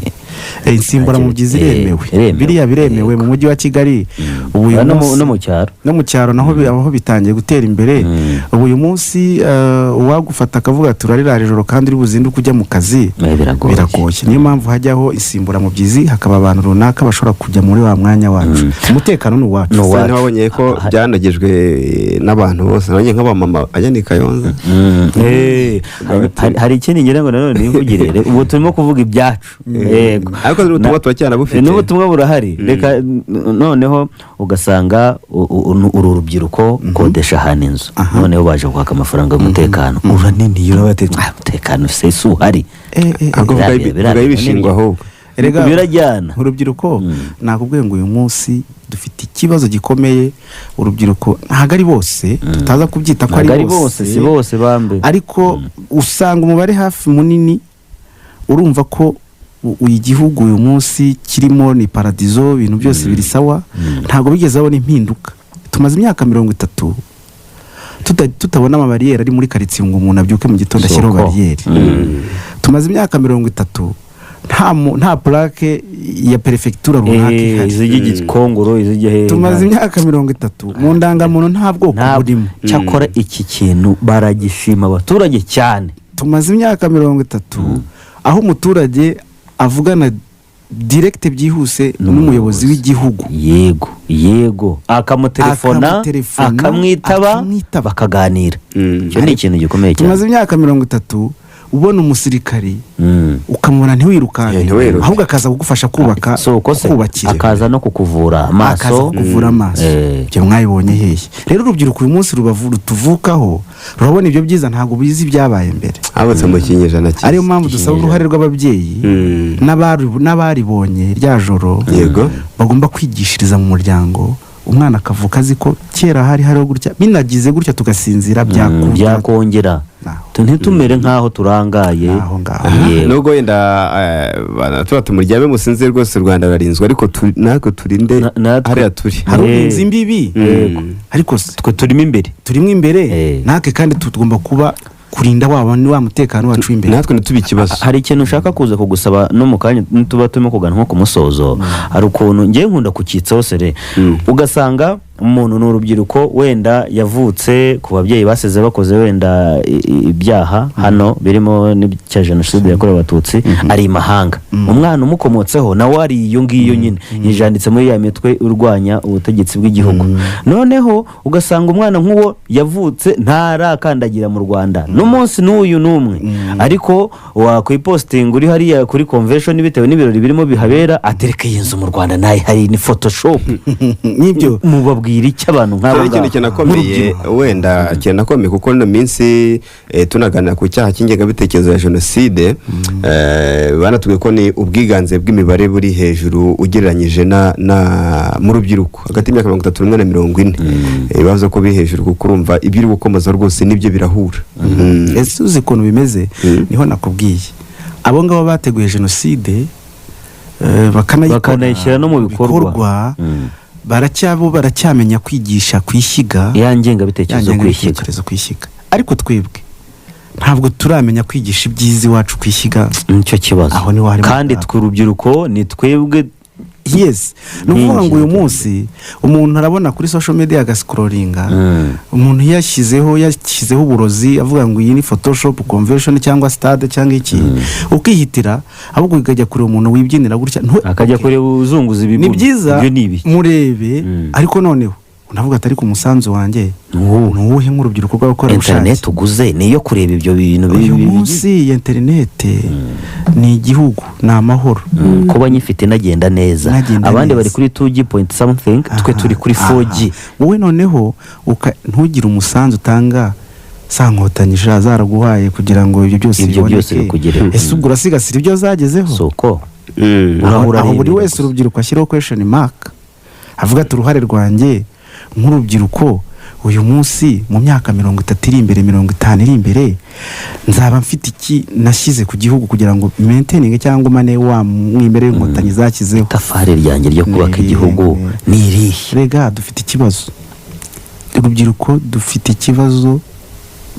Insimburamubyizi iremewe. Iremewe. Biriya biremewe mu mujyi wa Kigali ubu uyu munsi. No mu cyaro. No mu cyaro naho aho bitangiye gutera imbere. Ubu uyu munsi, uwagufata akavuga ati urarira ijoro kandi uri buzinduke ujya mu kazi, Biragoye. Biragoye. Niyo mpamvu hajyaho insimburamubyizi, hakaba abantu runaka bashobora kujya muri wa mwanya wacu. Umutekano ni uwacu. Ni uwacu. Se ntiwabonye ko byanogejwe n'abantu bose? Nabonye nk'abamama bajya ni Kayonza. Hari ikindi ngira ngo nanone nivugire. Ubu turimo kuvuga ibyacu, yego. Ariko n'ubutumwa turacyanabufite. N'ubutumwa burahari. Reka noneho ugasanga uru rubyiruko ukodesha ahantu inzu, noneho baje kwaka amafaranga y'umutekano, uraniniye, urabatetse, umutekano se si uhari? Ahubwo vuga y'ibishingwa ahubwo. Erega Birajyana. Urubyiruko, nakubwiye ngo uyu munsi dufite ikibazo gikomeye. Urubyiruko ntabwo ari bose, tutaza kubyita ko Ntabwo ari ari bose, si bose bambe. Ariko usanga umubare hafi munini urumva ko igihugu uyu munsi kirimo ni paradizo, ibintu byose biri sawa, ntabwo bigeze babona impinduka. Tumaze imyaka 30 tutabona amabariyeri ari muri karitsiye ngo umuntu abyuke mu gitondo ashyireho Soko. bariyeri. Tumaze imyaka 30 nta plaque ya perefegitura runaka ihari. Izijya Igikongoro, izijya hehe. Tumaze imyaka 30 mu ndangamuntu nta bwoko burimo. Cyakora iki kintu baragishima abaturage cyane. Tumaze imyaka 30 aho umuturage avugana direct byihuse n'umuyobozi w'igihugu. Yego, akamutelefona. Akamutelefona, akamwitaba. Akamwitaba. Bakaganira. Icyo ni ikintu gikomeye cyane. Tumaze imyaka 30 ubona umusirikari ukamubona ntiwirukanke, Ntiwiruke. ahubwo akaza kugufasha kubaka, Si uko se kubakira. Akaza no kukuvura Akaza amaso. kukuvura amaso. Ibyo mwabibonye hehe? Rero urubyiruko uyu munsi rutuvukaho rurabona ibyo byiza, ntabwo bizi ibyabaye mbere. Habutse mu kinyejana cyiza. Ariyo mpamvu dusaba uruhare rw'ababyeyi n'abaribonye rya joro. Bagomba kwigishiriza mu muryango, umwana akavuka azi ko kera hari hariho gutya, binagize gutya tugasinzira, byakunda. Byakongera. Naho. Ntitumere nk'aho turangaye. Aho ngaho. Yego. Nubwo wenda tuba tumuryame musinzire rwose, u Rwanda rurarinzwe, ariko natwe turinde hariya turi. Hari urinze imbibi. Ariko se Twe turimo imbere. Turimo imbere. Natwe kandi tugomba kuba kurinda wa mutekano wacu w'imbere. Natwe ntitube ikibazo. Hari ikintu ushaka kuza kugusaba no mu kanya tuba turimo kugana nko ku musozo. Hari ukuntu ngewe nkunda kukitsaho sere, ugasanga umuntu ni urubyiruko, wenda yavutse ku babyeyi basize bakoze wenda ibyaha hano birimo n'icya jenoside yakorewe Abatutsi, ari i mahanga, umwana umukomotseho nawe ari iyo ngiyo nyine, yijanditse muri ya mitwe urwanya ubutegetsi bw'igihugu. Noneho ugasanga umwana nk'uwo yavutse ntarakandagira mu Rwanda n'umunsi n'uyu n'umwe, ariko wakwipositinga uri hariya kuri convention bitewe n'ibirori birimo bihabera, atereka iyi nzu mu Rwanda nayo hari ni photoshop. Nibyo. Mubabwira icyo abantu nk'aba Hari ikintu ngaba? kinakomeye, wenda kinakomeye, kuko ino minsi tunaganira ku cyaha cy'ingengabitekerezo ya jenoside, banatubwiye ko ni ubwiganze bw'imibare buri hejuru ugereranyije na mu rubyiruko hagati y'imyaka 31 na 40. Bavuze ko biri hejuru, kuko urumva ibyo uri gukomoza rwose nibyo birahura. Ese uzi ukuntu bimeze? Niho nakubwiye, abo ngabo bateguye jenoside, bakanayikora, Bakanayishyira no mu bikorwa. Baracyamenya kwigisha ku ishyiga. Ya ngengabitekerezo Ya ku ishyiga. ngengabitekerezo ku ishyiga, ariko twebwe ntabwo turamenya kwigisha ibyiza iwacu ku ishyiga. Nicyo kibazo. Aho niho harimo Kandi akaga. twe urubyiruko ni twebwe Yes, ni ukuvuga ngo uyu Nyinshi. munsi umuntu arabona kuri social media agascrollinga, umuntu yashyizeho uburozi avuga ngo iyi ni photoshop convention cyangwa stade cyangwa iki, ukihitira ahubwo ukajya kureba umuntu wibyinira gutya Akajya Okay. kureba uzunguza ibibuno. Ni byiza. Ibyo ni ibiki? Murebe. Ariko noneho unavuga ati: "Ariko umusanzu wanjye Ni uwuhe?" ni uwuhe nk'urubyiruko rw'abakorerabushake? Interineti uguze ni iyo kureba ibyo bintu Uyu munsi iyi interineti ni igihugu, ni amahoro. Kuba nyifite nagenda neza. Nagenda Abandi neza. bari kuri 2G point something, twe turi kuri 4G. Wowe noneho ntugire umusanzu utanga, za nkotanyi sha zaraguhaye kugira ngo ibyo byose Ibyo byose biboneke. bikugereho. Ese ubwo urasigasira ibyo zagezeho? Si uko Aho urahura aho buri arebera wese gusa. urubyiruko ashyiraho question mark, avuga ati: "Uruhare rwanjye nk'urubyiruko uyu munsi, mu myaka 30 iri imbere, 50 iri imbere, nzaba mfite iki nashyize ku gihugu kugira ngo maintaining cyangwa mane wa mwimerere inkotanyi zashyizeho?" Itafari ryanjye ryo kubaka Ni igihugu ni irihe? Rega dufite ikibazo, urubyiruko dufite ikibazo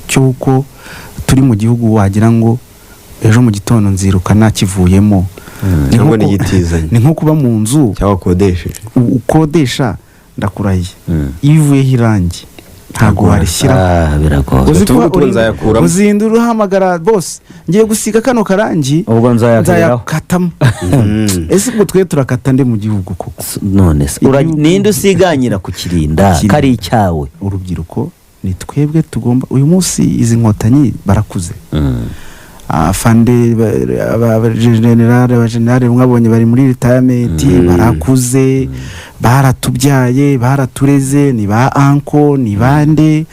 cy'uko turi mu gihugu wagira ngo ejo mu gitondo nziruka nakivuyemo. Ni Cyangwa nko n'igitizanye. Ni nko kuba mu nzu cyangwa ukodesheje. Ukodesha, ndakurahiye, iyo ivuyeho irangi ntabwo warishyiraho. Ah, biragoye. Uzi Tuvuge ko uti nzayakuramo. Uzindura uhamagara bose: "Ngiye gusiga kano karangi." Ubwo nzayakuraho. Nzayakatamo. Ese ubwo twe turakata nde mu gihugu koko? None se ninde usiganyira kukirinda? Kukirinda. Kari icyawe. Urubyiruko ni twebwe tugomba. Uyu munsi izi nkotanyi barakuze, afande, abajenerali mwabonye bari muri retirement, barakuze, baratubyaye, baratureze, ni ba uncle, ni bande.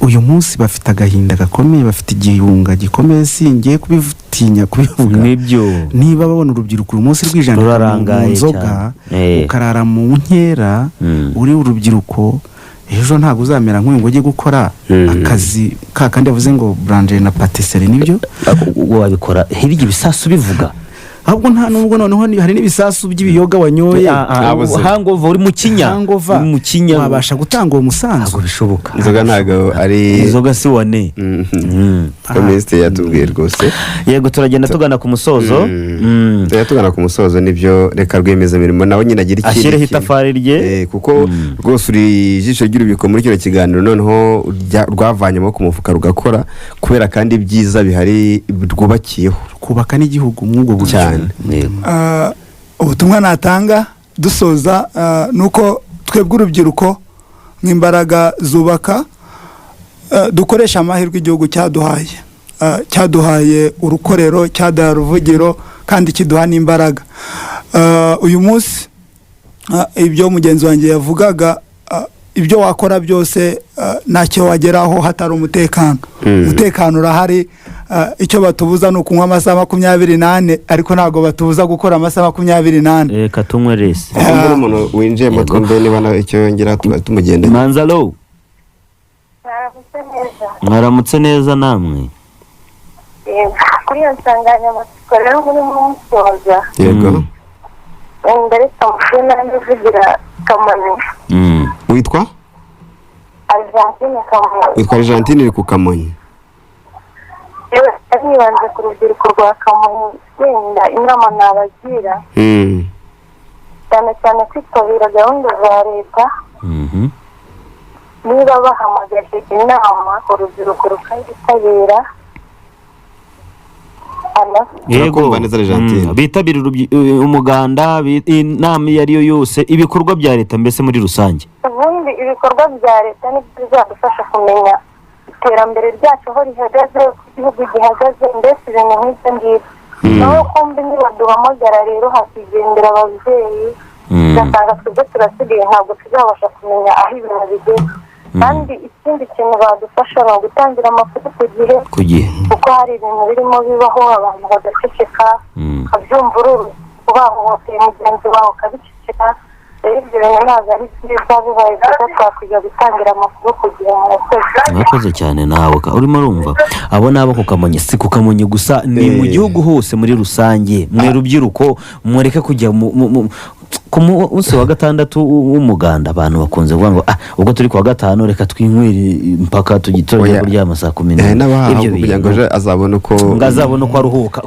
Uyu munsi bafite agahinda gakomeye, bafite igihunga gikomeye, singiye kubitinya kubivuga. Nibyo. Niba babona urubyiruko uyu munsi rwijandika mu Rurarangaye nzoga, cyane. Ukarara mu nkera, uri urubyiruko, ejo ntabwo uzamera nk'uyu ngo ujye gukora akazi ka kandi yavuze ngo boulangerie na patisserie, nibyo. Wabikora hirya ibisasu bivuga. Ahubwo nta nubwo noneho hari n'ibisasu by'ibiyoga wanyoye. Ntabuze. Hangover, uri mu kinya. Hangover. Uri mu kinya. Wabasha gutanga uwo musanzu? Ntabwo bishoboka. Inzoga ntabwo ari Inzoga si wane. Ko minisitiri yatubwiye rwose. Yego, turagenda tugana ku musozo. Tujya tugana ku musozo, nibyo. Reka rwiyemezamirimo nawe nyine agira ikindi Ashyireho kintu. itafari rye. Kuko rwose uri ijisho ry'urubyiruko muri kino kiganiro, noneho rwavanye amaboko mu mufuka rugakora kubera kandi ibyiza bihari rwubakiyeho. Kubaka n'igihugu mw'ubwo buryo. Cyane. Yego. Ubutumwa natanga dusoza, ni uko twebwe urubyiruko nk'imbaraga zubaka, dukoresha amahirwe igihugu cyaduhaye. Cyaduhaye urukorero, cyaduhaye uruvugiro, kandi kiduha n'imbaraga. Uyu munsi, ibyo mugenzi wanjye yavugaga, ibyo wakora byose, ntacyo wageraho hatari umutekano. Umutekano urahari. Icyo batubuza ni ukunywa amasaha 24, ariko ntabwo batubuza gukora amasaha 24. Reka tunywe resi. Twumve n'umuntu winjiyemo. Yego. Twumve niba nawe icyo yongera tuba tumugendeye. Manzalo. Mwaramutse neza. Mwaramutse neza namwe. Yego. Kuri iyo nsanganyamatsiko rero murimo musoza, Yego. Wenda reka mvuge nanjye uvugira Kamonyi. Witwa? Argentine, Kamonyi. Witwa Argentine, uri ku Kamonyi. Yewe, nibanze ku rubyiruko rwa Kamonyi, wenda inama nabagira, cyane cyane kwitabira gahunda za leta. Niba bahamagaje inama, urubyiruko rukayitabira. Alo? Turakumva neza, Argentine. Bitabira umuganda, inama iyo ari yo yose, ibikorwa bya leta mbese muri rusange. Ubundi ibikorwa bya leta nibyo bizadufasha kumenya iterambere ryacu aho rihagaze, uko igihugu gihagaze, mbese ibintu nk'ibyo ngibyo. Naho kumbi nibaduhamagara rero hakigendera ababyeyi, ugasanga twebwe turasigaye, ntabwo tuzabasha kumenya aho ibintu bigeze. Kandi ikindi kintu badufasha ni ugutangira amakuru ku gihe. Ku gihe. Kuko hari ibintu birimo bibaho abantu bagaceceka, ukabyumva uri bahohoteye mugenzi wawe ukabiceceka. Rero ibyo bintu ntabwo ari byiza. Bibaye byiza twakwiga gutangira amakuru ku gihe. Murakoze. Murakoze cyane nawe. Urimo urumva abo ni abo ku Kamonyi, si ku Kamonyi gusa, ni mu gihugu hose muri rusange. Mwe rubyiruko, mureke kujya mu Ku munsi wa gatandatu w'umuganda, abantu bakunze kuvuga ngo: "Ah, ubwo turi kuwa gatanu, reka twinywere mpaka tugitore Oya. kuryama saa 11." N'abahawe Ibyo kugira ngo bintu ejo azabone uko ngo azabone uko aruhuka.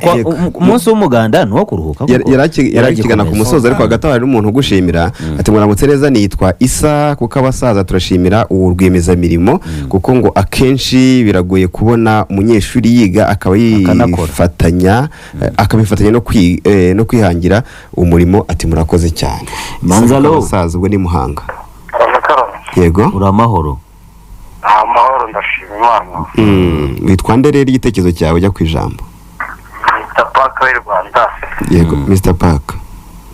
Umunsi w'umuganda ni uwo kuruhuka koko. Yari akigana ku musozo, ariko hagati aho hari n'umuntu ugushimira ati: "Muramutse neza, nitwa Isa kuko abasaza turashimira uwo rwiyemezamirimo, kuko ngo akenshi biragoye kubona umunyeshuri yiga akaba Akanakora. yifatanya, akabifatanya no kwihangira umurimo." Ati: "Murakoze cyane." Manzalo. Isa kuko abasaza ubwo ni Muhanga. Yego. Uri amahoro? Amahoro, ndashima Imana. Witwa nde rero? Igitekerezo cyawe, ujya ku ijambo. Mr Park w'i Rwanda. Yego, Mr Park.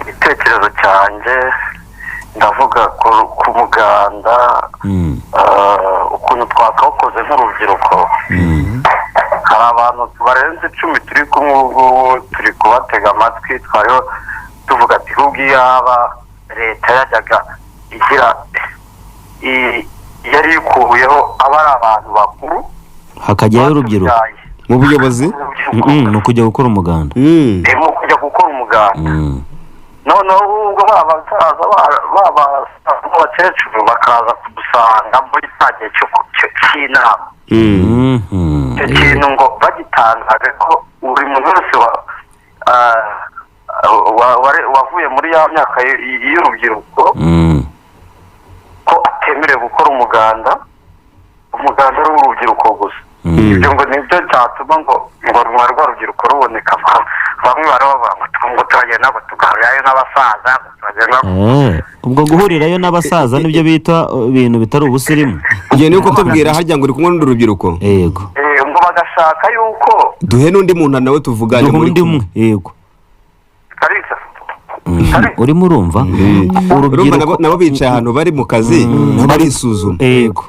Igitekerezo cyanjye ndavuga ku muganda, ukuntu twakawukoze nk'urubyiruko. Hari abantu barenze 10 turi kumwe ubu ngubu, turi kubatega amatwi. Twariho tuvuga ati ahubwo iyaba leta yajyaga igira yari ikuyeho aba ari abantu bakuru hakajyayo urubyiruko batubyaye. Mu buyobozi. Urubyiruko. Ni ukujya gukora umuganda. Mu kujya gukora umuganda, noneho ubwo ba basaza, ba basaza n'abakecuru bakaza kudusanga muri cya gihe cy'inama. Icyo kintu ngo bagitangaje ko buri muntu wese wavuye muri ya myaka y'urubyiruko ko atemerewe gukora umuganda, umuganda ari uw'urubyiruko gusa. Ibyo ngo nibyo cyatuma ngo rwa rubyiruko ruboneka. Bamwe bari bavuga ngo turagenda ngo tugahurirayo n'abasaza, ngo turagenda. Ubwo guhurirayo n'abasaza nibyo bita ibintu bitari ubusirimu. Ugiye niyo kutubwira harya ngo uri kumwe n'urundi rubyiruko? Yego. Ngo bagashaka yuko Duhe n'undi muntu nawe tuvugane Duhe muri undi kumwe. umwe, yego. Kalisa. Urimo urumva Urumva urubyiruko nabo bicaye ahantu bari mu kazi, nabo barisuzuma. Yego.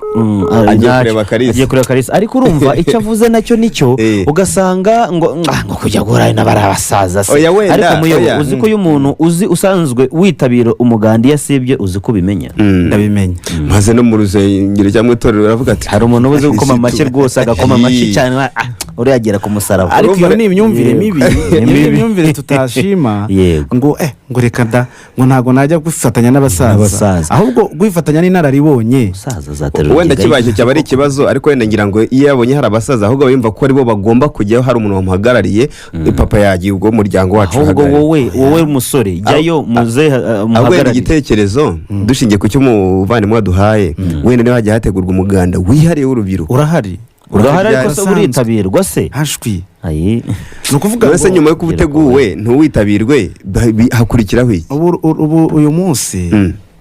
Agiye Ntacyo. kureba Kalisa. Agiye kureba Kalisa, ariko urumva icyo avuze nacyo nicyo. Ugasanga ngo kujya guhura n'abari abasaza se. Oya, wenda, Ariko muyobo, oya. uzi ko iyo umuntu uzi usanzwe witabira umuganda, iyo asibye, uzi ko ubimenya. Ndabimenya. Maze no mu rusengero cyangwa itorero baravuga ati Hari umuntu uba uzi gukoma amashyi rwose, agakoma amashyi cyane, uriya agera ku musaraba. Ariko iyo ni imyumvire mibi. Ni Iyo ni mibi. imyumvire tutashima. Ngo ngo reka da, ngo ntabwo najya kwifatanya n'abasaza. N'abasaza. Ahubwo kwifatanya n'inararibonye. Umusaza azaterura Wenda igega. kibaye icyo cyaba ari ikibazo, ariko wenda ngira ngo iyo yabonye hari abasaza, ahubwo aba yumva ko aribo bagomba kujyaho, hari umuntu wamuhagarariye. Papa yagiye, ubwo umuryango wacu Ahubwo uhagarariye. wowe musore, jyayo muze Ahubwo wenda muhagararire. igitekerezo dushingiye ku cyo umuvandimwe waduhaye, wenda niba hagiye hategurwa umuganda wihariye w'urubyiruko. Urahari. Urahari, ariko se Urasanzwe. uritabirwa se? Hashwi. Ayi. Ni ukuvuga Mbese ngo nyuma yo kuba uteguwe ntuwitabirwe, hakurikiraho iki? Ubu uyu munsi,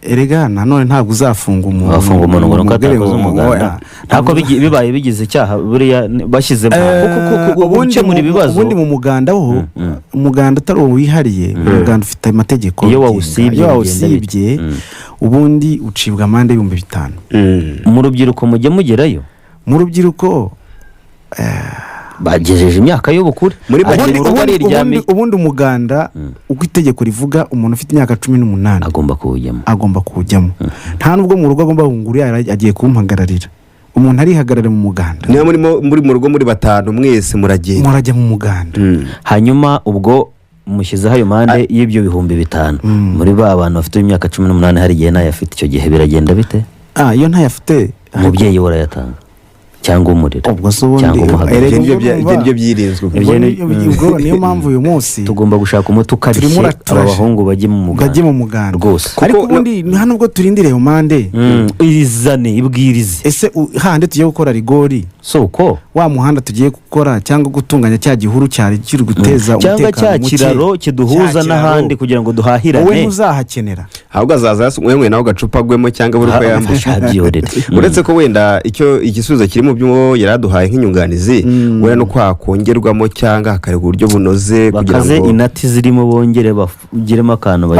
erega nanone ntabwo uzafunga umuntu. Wafunga umuntu ngo nuko umubwire atakoze ngo umuganda? oya. Ntabwo bibaye bigize icyaha buriya bashyizemo kuko gukemura ibibazo. Ubundi mu muganda ho, umuganda utari uwo wihariye, umuganda ufite amategeko Iyo agenga. wawusibye Iyo bigenda wawusibye, bite? Ubundi ucibwa amande y'5,000. Mu rubyiruko mujye mugerayo. Mu rubyiruko. Bagejeje imyaka y'ubukure. Muri Ajya make mu rugo ariryamiye. Ubundi umuganda uko itegeko rivuga, umuntu ufite imyaka 18 agomba kuwujyamo. Agomba kuwujyamo. Nta nubwo mu rugo agomba ngo uriya agiye kumpagararira. Umuntu arihagarara mu muganda. Niba murimo muri mu rugo muri batanu, mwese muragenda. Murajya mu muganda. Hanyuma ubwo mushyizeho ayo mande y'ibyo 5,000, muri ba bantu bafite imyaka 18, hari igihe ntayafite. Icyo gihe biragenda bite? Ah, iyo ntayafite, Umubyeyi we arayatanga cyangwa umurera Ubwo se ubundi cyangwa umuhagarariye. erega Ibyo ubwo urumva- nibyo byirinzwe. Ibyo ubwo ubwo niyo mpamvu uyu munsi Tugomba gushaka umuti ukarishye, turimo aba bahungu bajye mu muganda. Bajye mu muganda Rwose. Ariko Kuko ubundi nta nubwo turindiriye ayo mande. Izane ibwirize. Ese handi tugiye gukora rigori, Si uko wa muhanda tugiye gukora cyangwa gutunganya cya gihuru cyari kiri guteza cyangwa cya umutekano muke, kiraro kiduhuza cya kiraro, n'ahandi kugira ngo wowe duhahirane. ntuzahakenera. Ahubwo azaza yasumwe nawe agacupa agwemo cyangwa buri uko yambaye. Abyihorere. Uretse ko wenda icyo igisubizo kiri mu byo yari aduhaye nk'inyunganizi, wenda no kwakongerwamo cyangwa hakarebwa uburyo bunoze kugira Bakaze ngo inati zirimo, bongere bagiremo akantu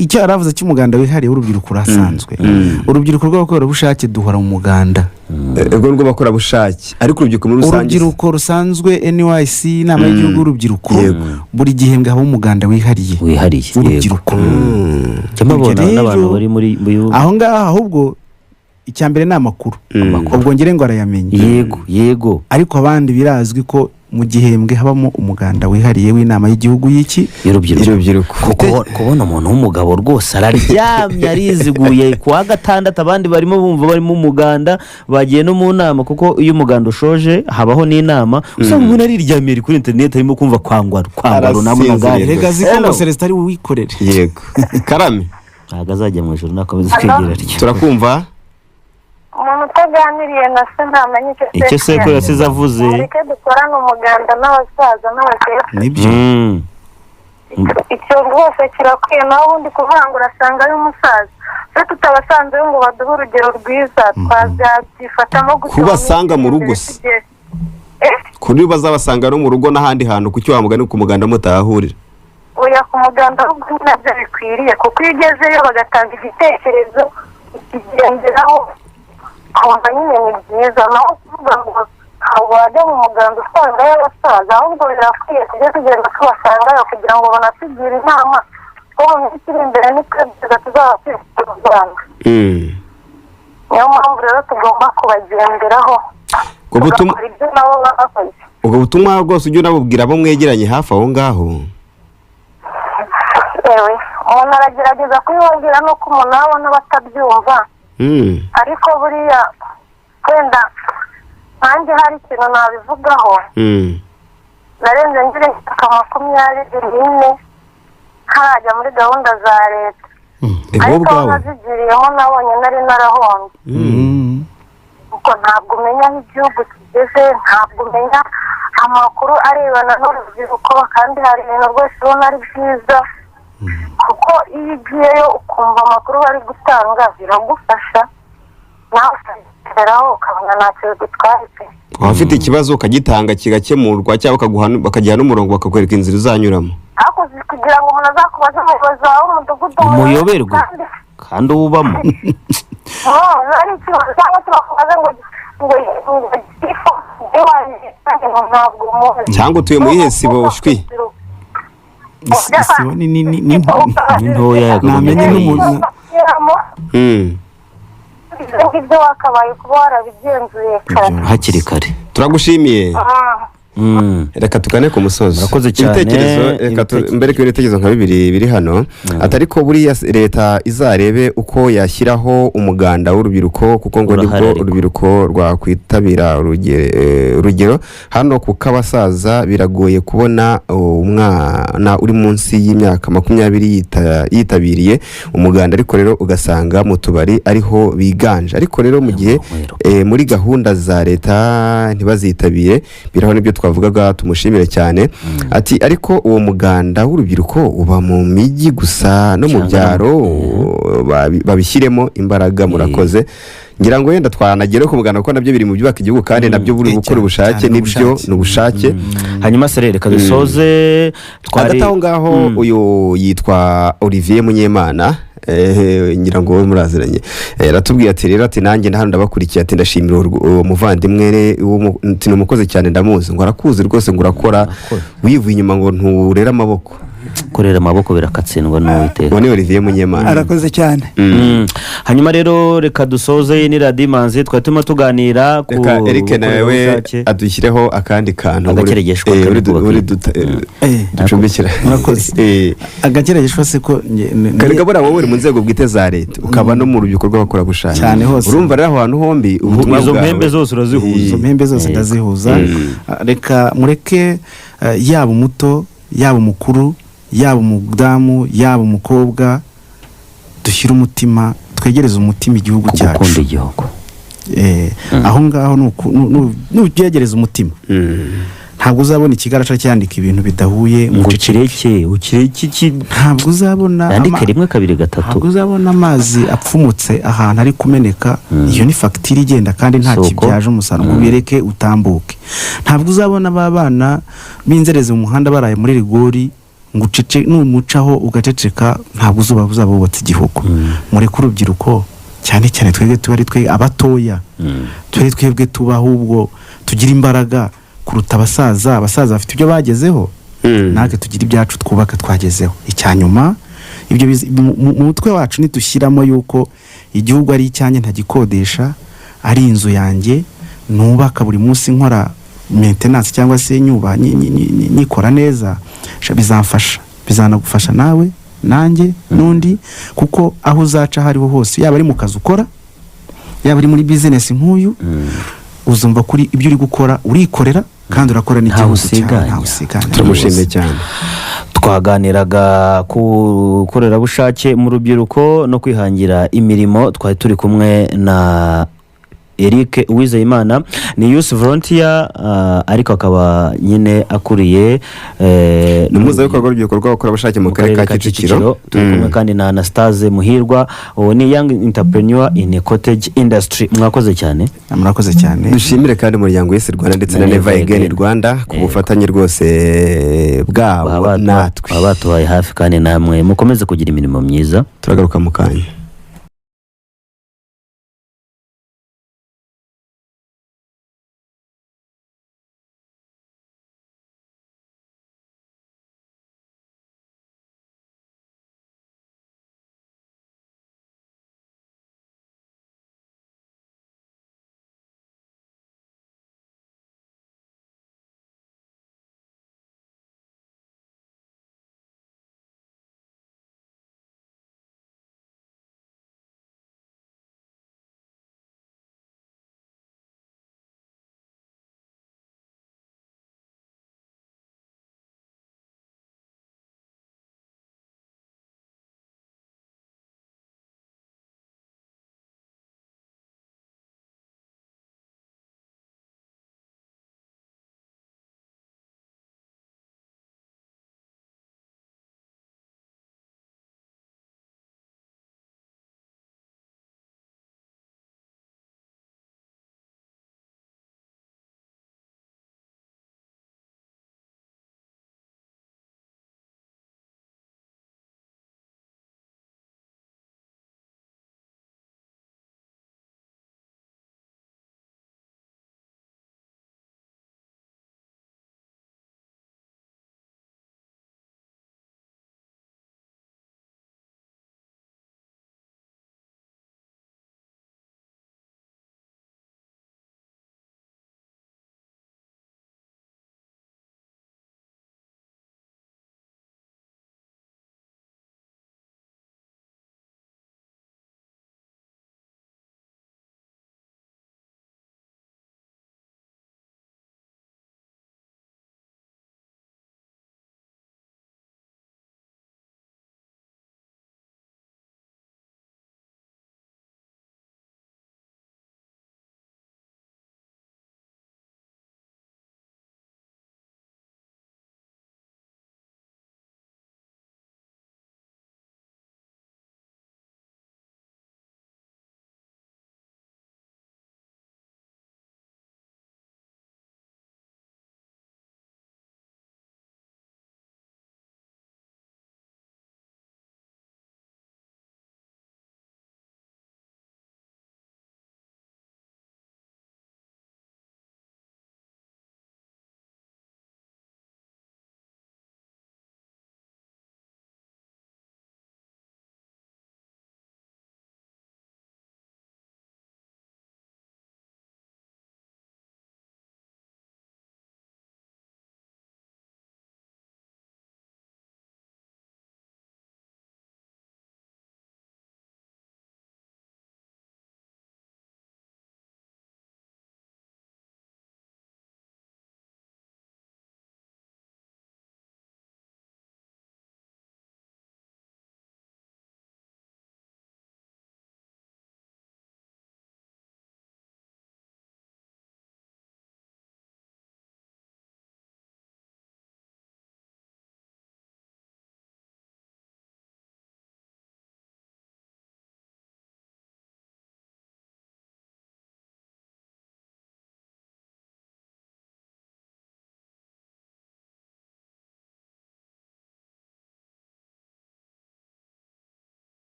Icyo yari avuze cy'umuganda wihariye w'urubyiruko urasanzwe. Urubyiruko rw'abakorerabushake duhora mu muganda. Urwo rw'abakorerabushake, ariko urubyiruko muri rusange? Urubyiruko rusanzwe, NYC, inama y'igihugu y'urubyiruko, buri gihembwe haba umuganda wihariye Wihariye, yego. w'urubyiruko. Jya mubona Ibyo n'abantu rero, bari muri aho ngaho ahubwo icya mbere ni amakuru. Ubwo ngire ngo arayamenya. Yego. Ariko abandi birazwi ko mu gihembwe habamo umuganda wihariye w'inama y'igihugu y'iki y'urubyiruko. Y'urubyiruko. Kuko kubona umuntu w'umugabo rwose araryamye, ariziguye, ku wa gatandatu abandi barimo bumva barimo umuganda, bagiye no mu nama, kuko iyo umuganda ushoje habaho n'inama, usanga umuntu ariryamiye, ari kuri interineti, arimo kumva kwangwa kwangwa runaka. Arasinziriye. Rega ziko ngo Hello. Celestin ari buwikorere. Yego, karame. Ntabwo azajya mu ijoro nakomeza kwigira atyo. Turakumva. Umuntu utaganiriye na se ntamenya icyo Icyo sekuru yasize avuze. Mureke dukorane umuganda n'abasaza n'abakecuru. Nibyo. Icyo rwose kirakwiye. Naho ubundi kuvuga ngo urasanga ari umusaza, iyo tutabasanzeyo ngo baduhe urugero rwiza, twazabyifatamo gutyo? Kubasanga mu rugo se? Kuri bazabasanga no mu rugo n'ahandi hantu, kuki wa mugani ku muganda mutahahurira? Oya, ku muganda ahubwo ni nabyo bikwiriye, kuko iyo ugezeyo bagatanga igitekerezo ukigenderaho, ukumva nyine ni byiza. Naho kuvuga ngo ntabwo wajya mu muganda usangayo abasaza, ahubwo birakwiye tujye tugenda tubasangayo kugira ngo banatugire inama, ko mu minsi iri imbere nitwe tuzaba turi mu Rwanda. Niyo mpamvu rero tugomba kubagenderaho, Ubwo tugakora ibyo nabo bakoze. Ubwo butumwa rwose ujye unabubwira abo mwegeranye hafi aho ngaho. Yewe, umuntu aragerageza kubibabwira, nuko umuntu abona batabyumva. Ariko buriya wenda nkanjye hari ikintu nabivugaho. Narenze ngira imyaka 24 ntarajya muri gahunda za leta. Wowe Ariko aho ubwawe nazigiriyemo nabonye nari narahombye, kuko ntabwo umenya aho igihugu kigeze, ntabwo umenya amakuru arebana n'urubyiruko, kandi hari ibintu rwose ubona ari byiza, kuko iyo ugiyeyo ukumva amakuru bari gutanga biragufasha, nawe ukabigeraho ukabona ntacyo bigutwaye pe. Waba ufite ikibazo ukagitanga kigakemurwa, cyangwa bakagiha n'umurongo, bakakwereka inzira uzanyuramo. Ariko kugira ngo umuntu azakubaze umuyobozi wawe w'umudugudu Umuyoberwe. kandi Kandi uwubamo. Oh, ari ikibazo, cyangwa se bakubaze ngo gitifu iwanjye, kandi ngo ntabwo umuzi. Cyangwa utuye muri ihe sibo shwi? Isibo ni Ni ntoya yakagombye Namenye kuba n'umuntu- Ibyo ngibyo wakabaye kuba warabigenzuye kare. Hakiri kare. Turagushimiye. Reka tugane ku musozo. Murakoze cyane. Ibitekerezo reka mbere ko ibitekerezo nka bibiri biri hano, atari ko buriya leta izarebe uko yashyiraho umuganda w'urubyiruko, kuko ngo Urahari nibwo ariko. urubyiruko rwakwitabira urugero hano, kuko abasaza biragoye kubona umwana uri munsi y'imyaka 20 yitabiriye umuganda. Ariko rero ugasanga mu tubari ariho biganje, ariko rero mu gihe Umwero. Muri gahunda za leta ntibazitabire. Biraho nibyo twavugaga. Tumushimire cyane. Ati ariko uwo muganda w'urubyiruko uba mu mijyi gusa, no mu Cyangwa byaro babishyiremo imbaraga. Murakoze. Ngira ngo wenda twanagera ku muganda, kuko nabyo biri mu byubaka igihugu, kandi nabyo buri gukora Cyane, ubushake cyane, nibyo ubushake. Ni ubushake. Hanyuma se rero reka dusoze twari Hagati aho ngaho, uyu yitwa Olivier Munyemana, ngira ngo wowe muraziranye. Aratubwiye ati rero, ati nanjye hano ndabakurikiye, ati ndashimira uwo muvandimwe ati ni umukozi cyane, ndamuzi. Ngo arakuzi rwose, ngo urakora wivuye inyuma, ngo nturere amaboko. Kurera amaboko birakatsindwa n'Uwiteka. Uwo ni Olivier Munyemana. Arakoze cyane. Hanyuma rero reka dusoze. Ni Radiyo Imanzi, twari turimo tuganira ku Reka Eric nawe bukorerabushake. adushyireho akandi kantu Agakeregeshwa kari kubaka. ducumbikira. Murakoze. Agakerageshwa se ko Karega buriya wowe uri mu nzego bwite za leta, ukaba no mu rubyiruko rw'abakorerabushake. Cyane hose. Urumva rero aho hantu hombi ubutumwa Izo bwawe. mpembe zose urazihuza. Izo mpembe zose ndazihuza. Reka mureke, yaba umuto, yaba umukuru, yaba umudamu, yaba umukobwa, dushyire umutima, twegereze umutima igihugu Ku gukunda cyacu. igihugu. Aho ngaho nubyegereza umutima, ntabwo uzabona ikigarasha cyandika ibintu bidahuye Ngo uceceke. ukireke, ukireke iki? Ntabwo uzabona Yandike rimwe, kabiri, gatatu. Ntabwo uzabona amazi apfumutse ahantu ari kumeneka, iyo ni fagitire igenda kandi nta Soko. kibyaje umusaruro, ngo ubireke utambuke. Ntabwo uzabona ba bana b'inzerezi mu muhanda baraye muri rigori ngo ucece, numucaho ugaceceka, ntabwo uzaba wubatse igihugu. Mureke urubyiruko, cyane cyane twebwe tuba ari twe abatoya, tube twebwe tuba ahubwo tugira imbaraga kuruta abasaza. Abasaza bafite ibyo bagezeho, natwe tugira ibyacu twubaka twagezeho. Icya nyuma, ibyo mu mutwe wacu nidushyiramo yuko igihugu ari icyanjye, ntagikodesha, ari inzu yanjye nubaka buri munsi nkora. maintenance cyangwa se nyuba nyikora neza, sha bizamfasha, bizanagufasha nawe, nanjye n'undi, kuko aho uzaca aho ariho hose, yaba ari mu kazi ukora, yaba ari muri business nk'uyu, uzumva kuri ibyo uri gukora urikorera kandi urakora n'igihugu cyawe. Usiganya. Ntawe usiganya. Turamushimiye cyane. Twaganiraga ku bukorerabushake mu rubyiruko no kwihangira imirimo. Twari turi kumwe na Eric Uwizeyimana, ni youth volunteer, ariko akaba nyine akuriye Ni umuhuzabikorwa w'urubyiruko rw'abakorerabushake mu karere ka Kicukiro. Turi kumwe kandi na Anastase Muhirwa, uwo ni young entrepreneur in cottage industry. Mwakoze cyane. Murakoze cyane. Dushimire kandi umuryango Yes Rwanda ndetse na Na Never Never Again Again. Rwanda ku bufatanye rwose bwabo natwe. Baba batubaye hafi, kandi namwe mukomeze kugira imirimo myiza. Turagaruka mu kanya.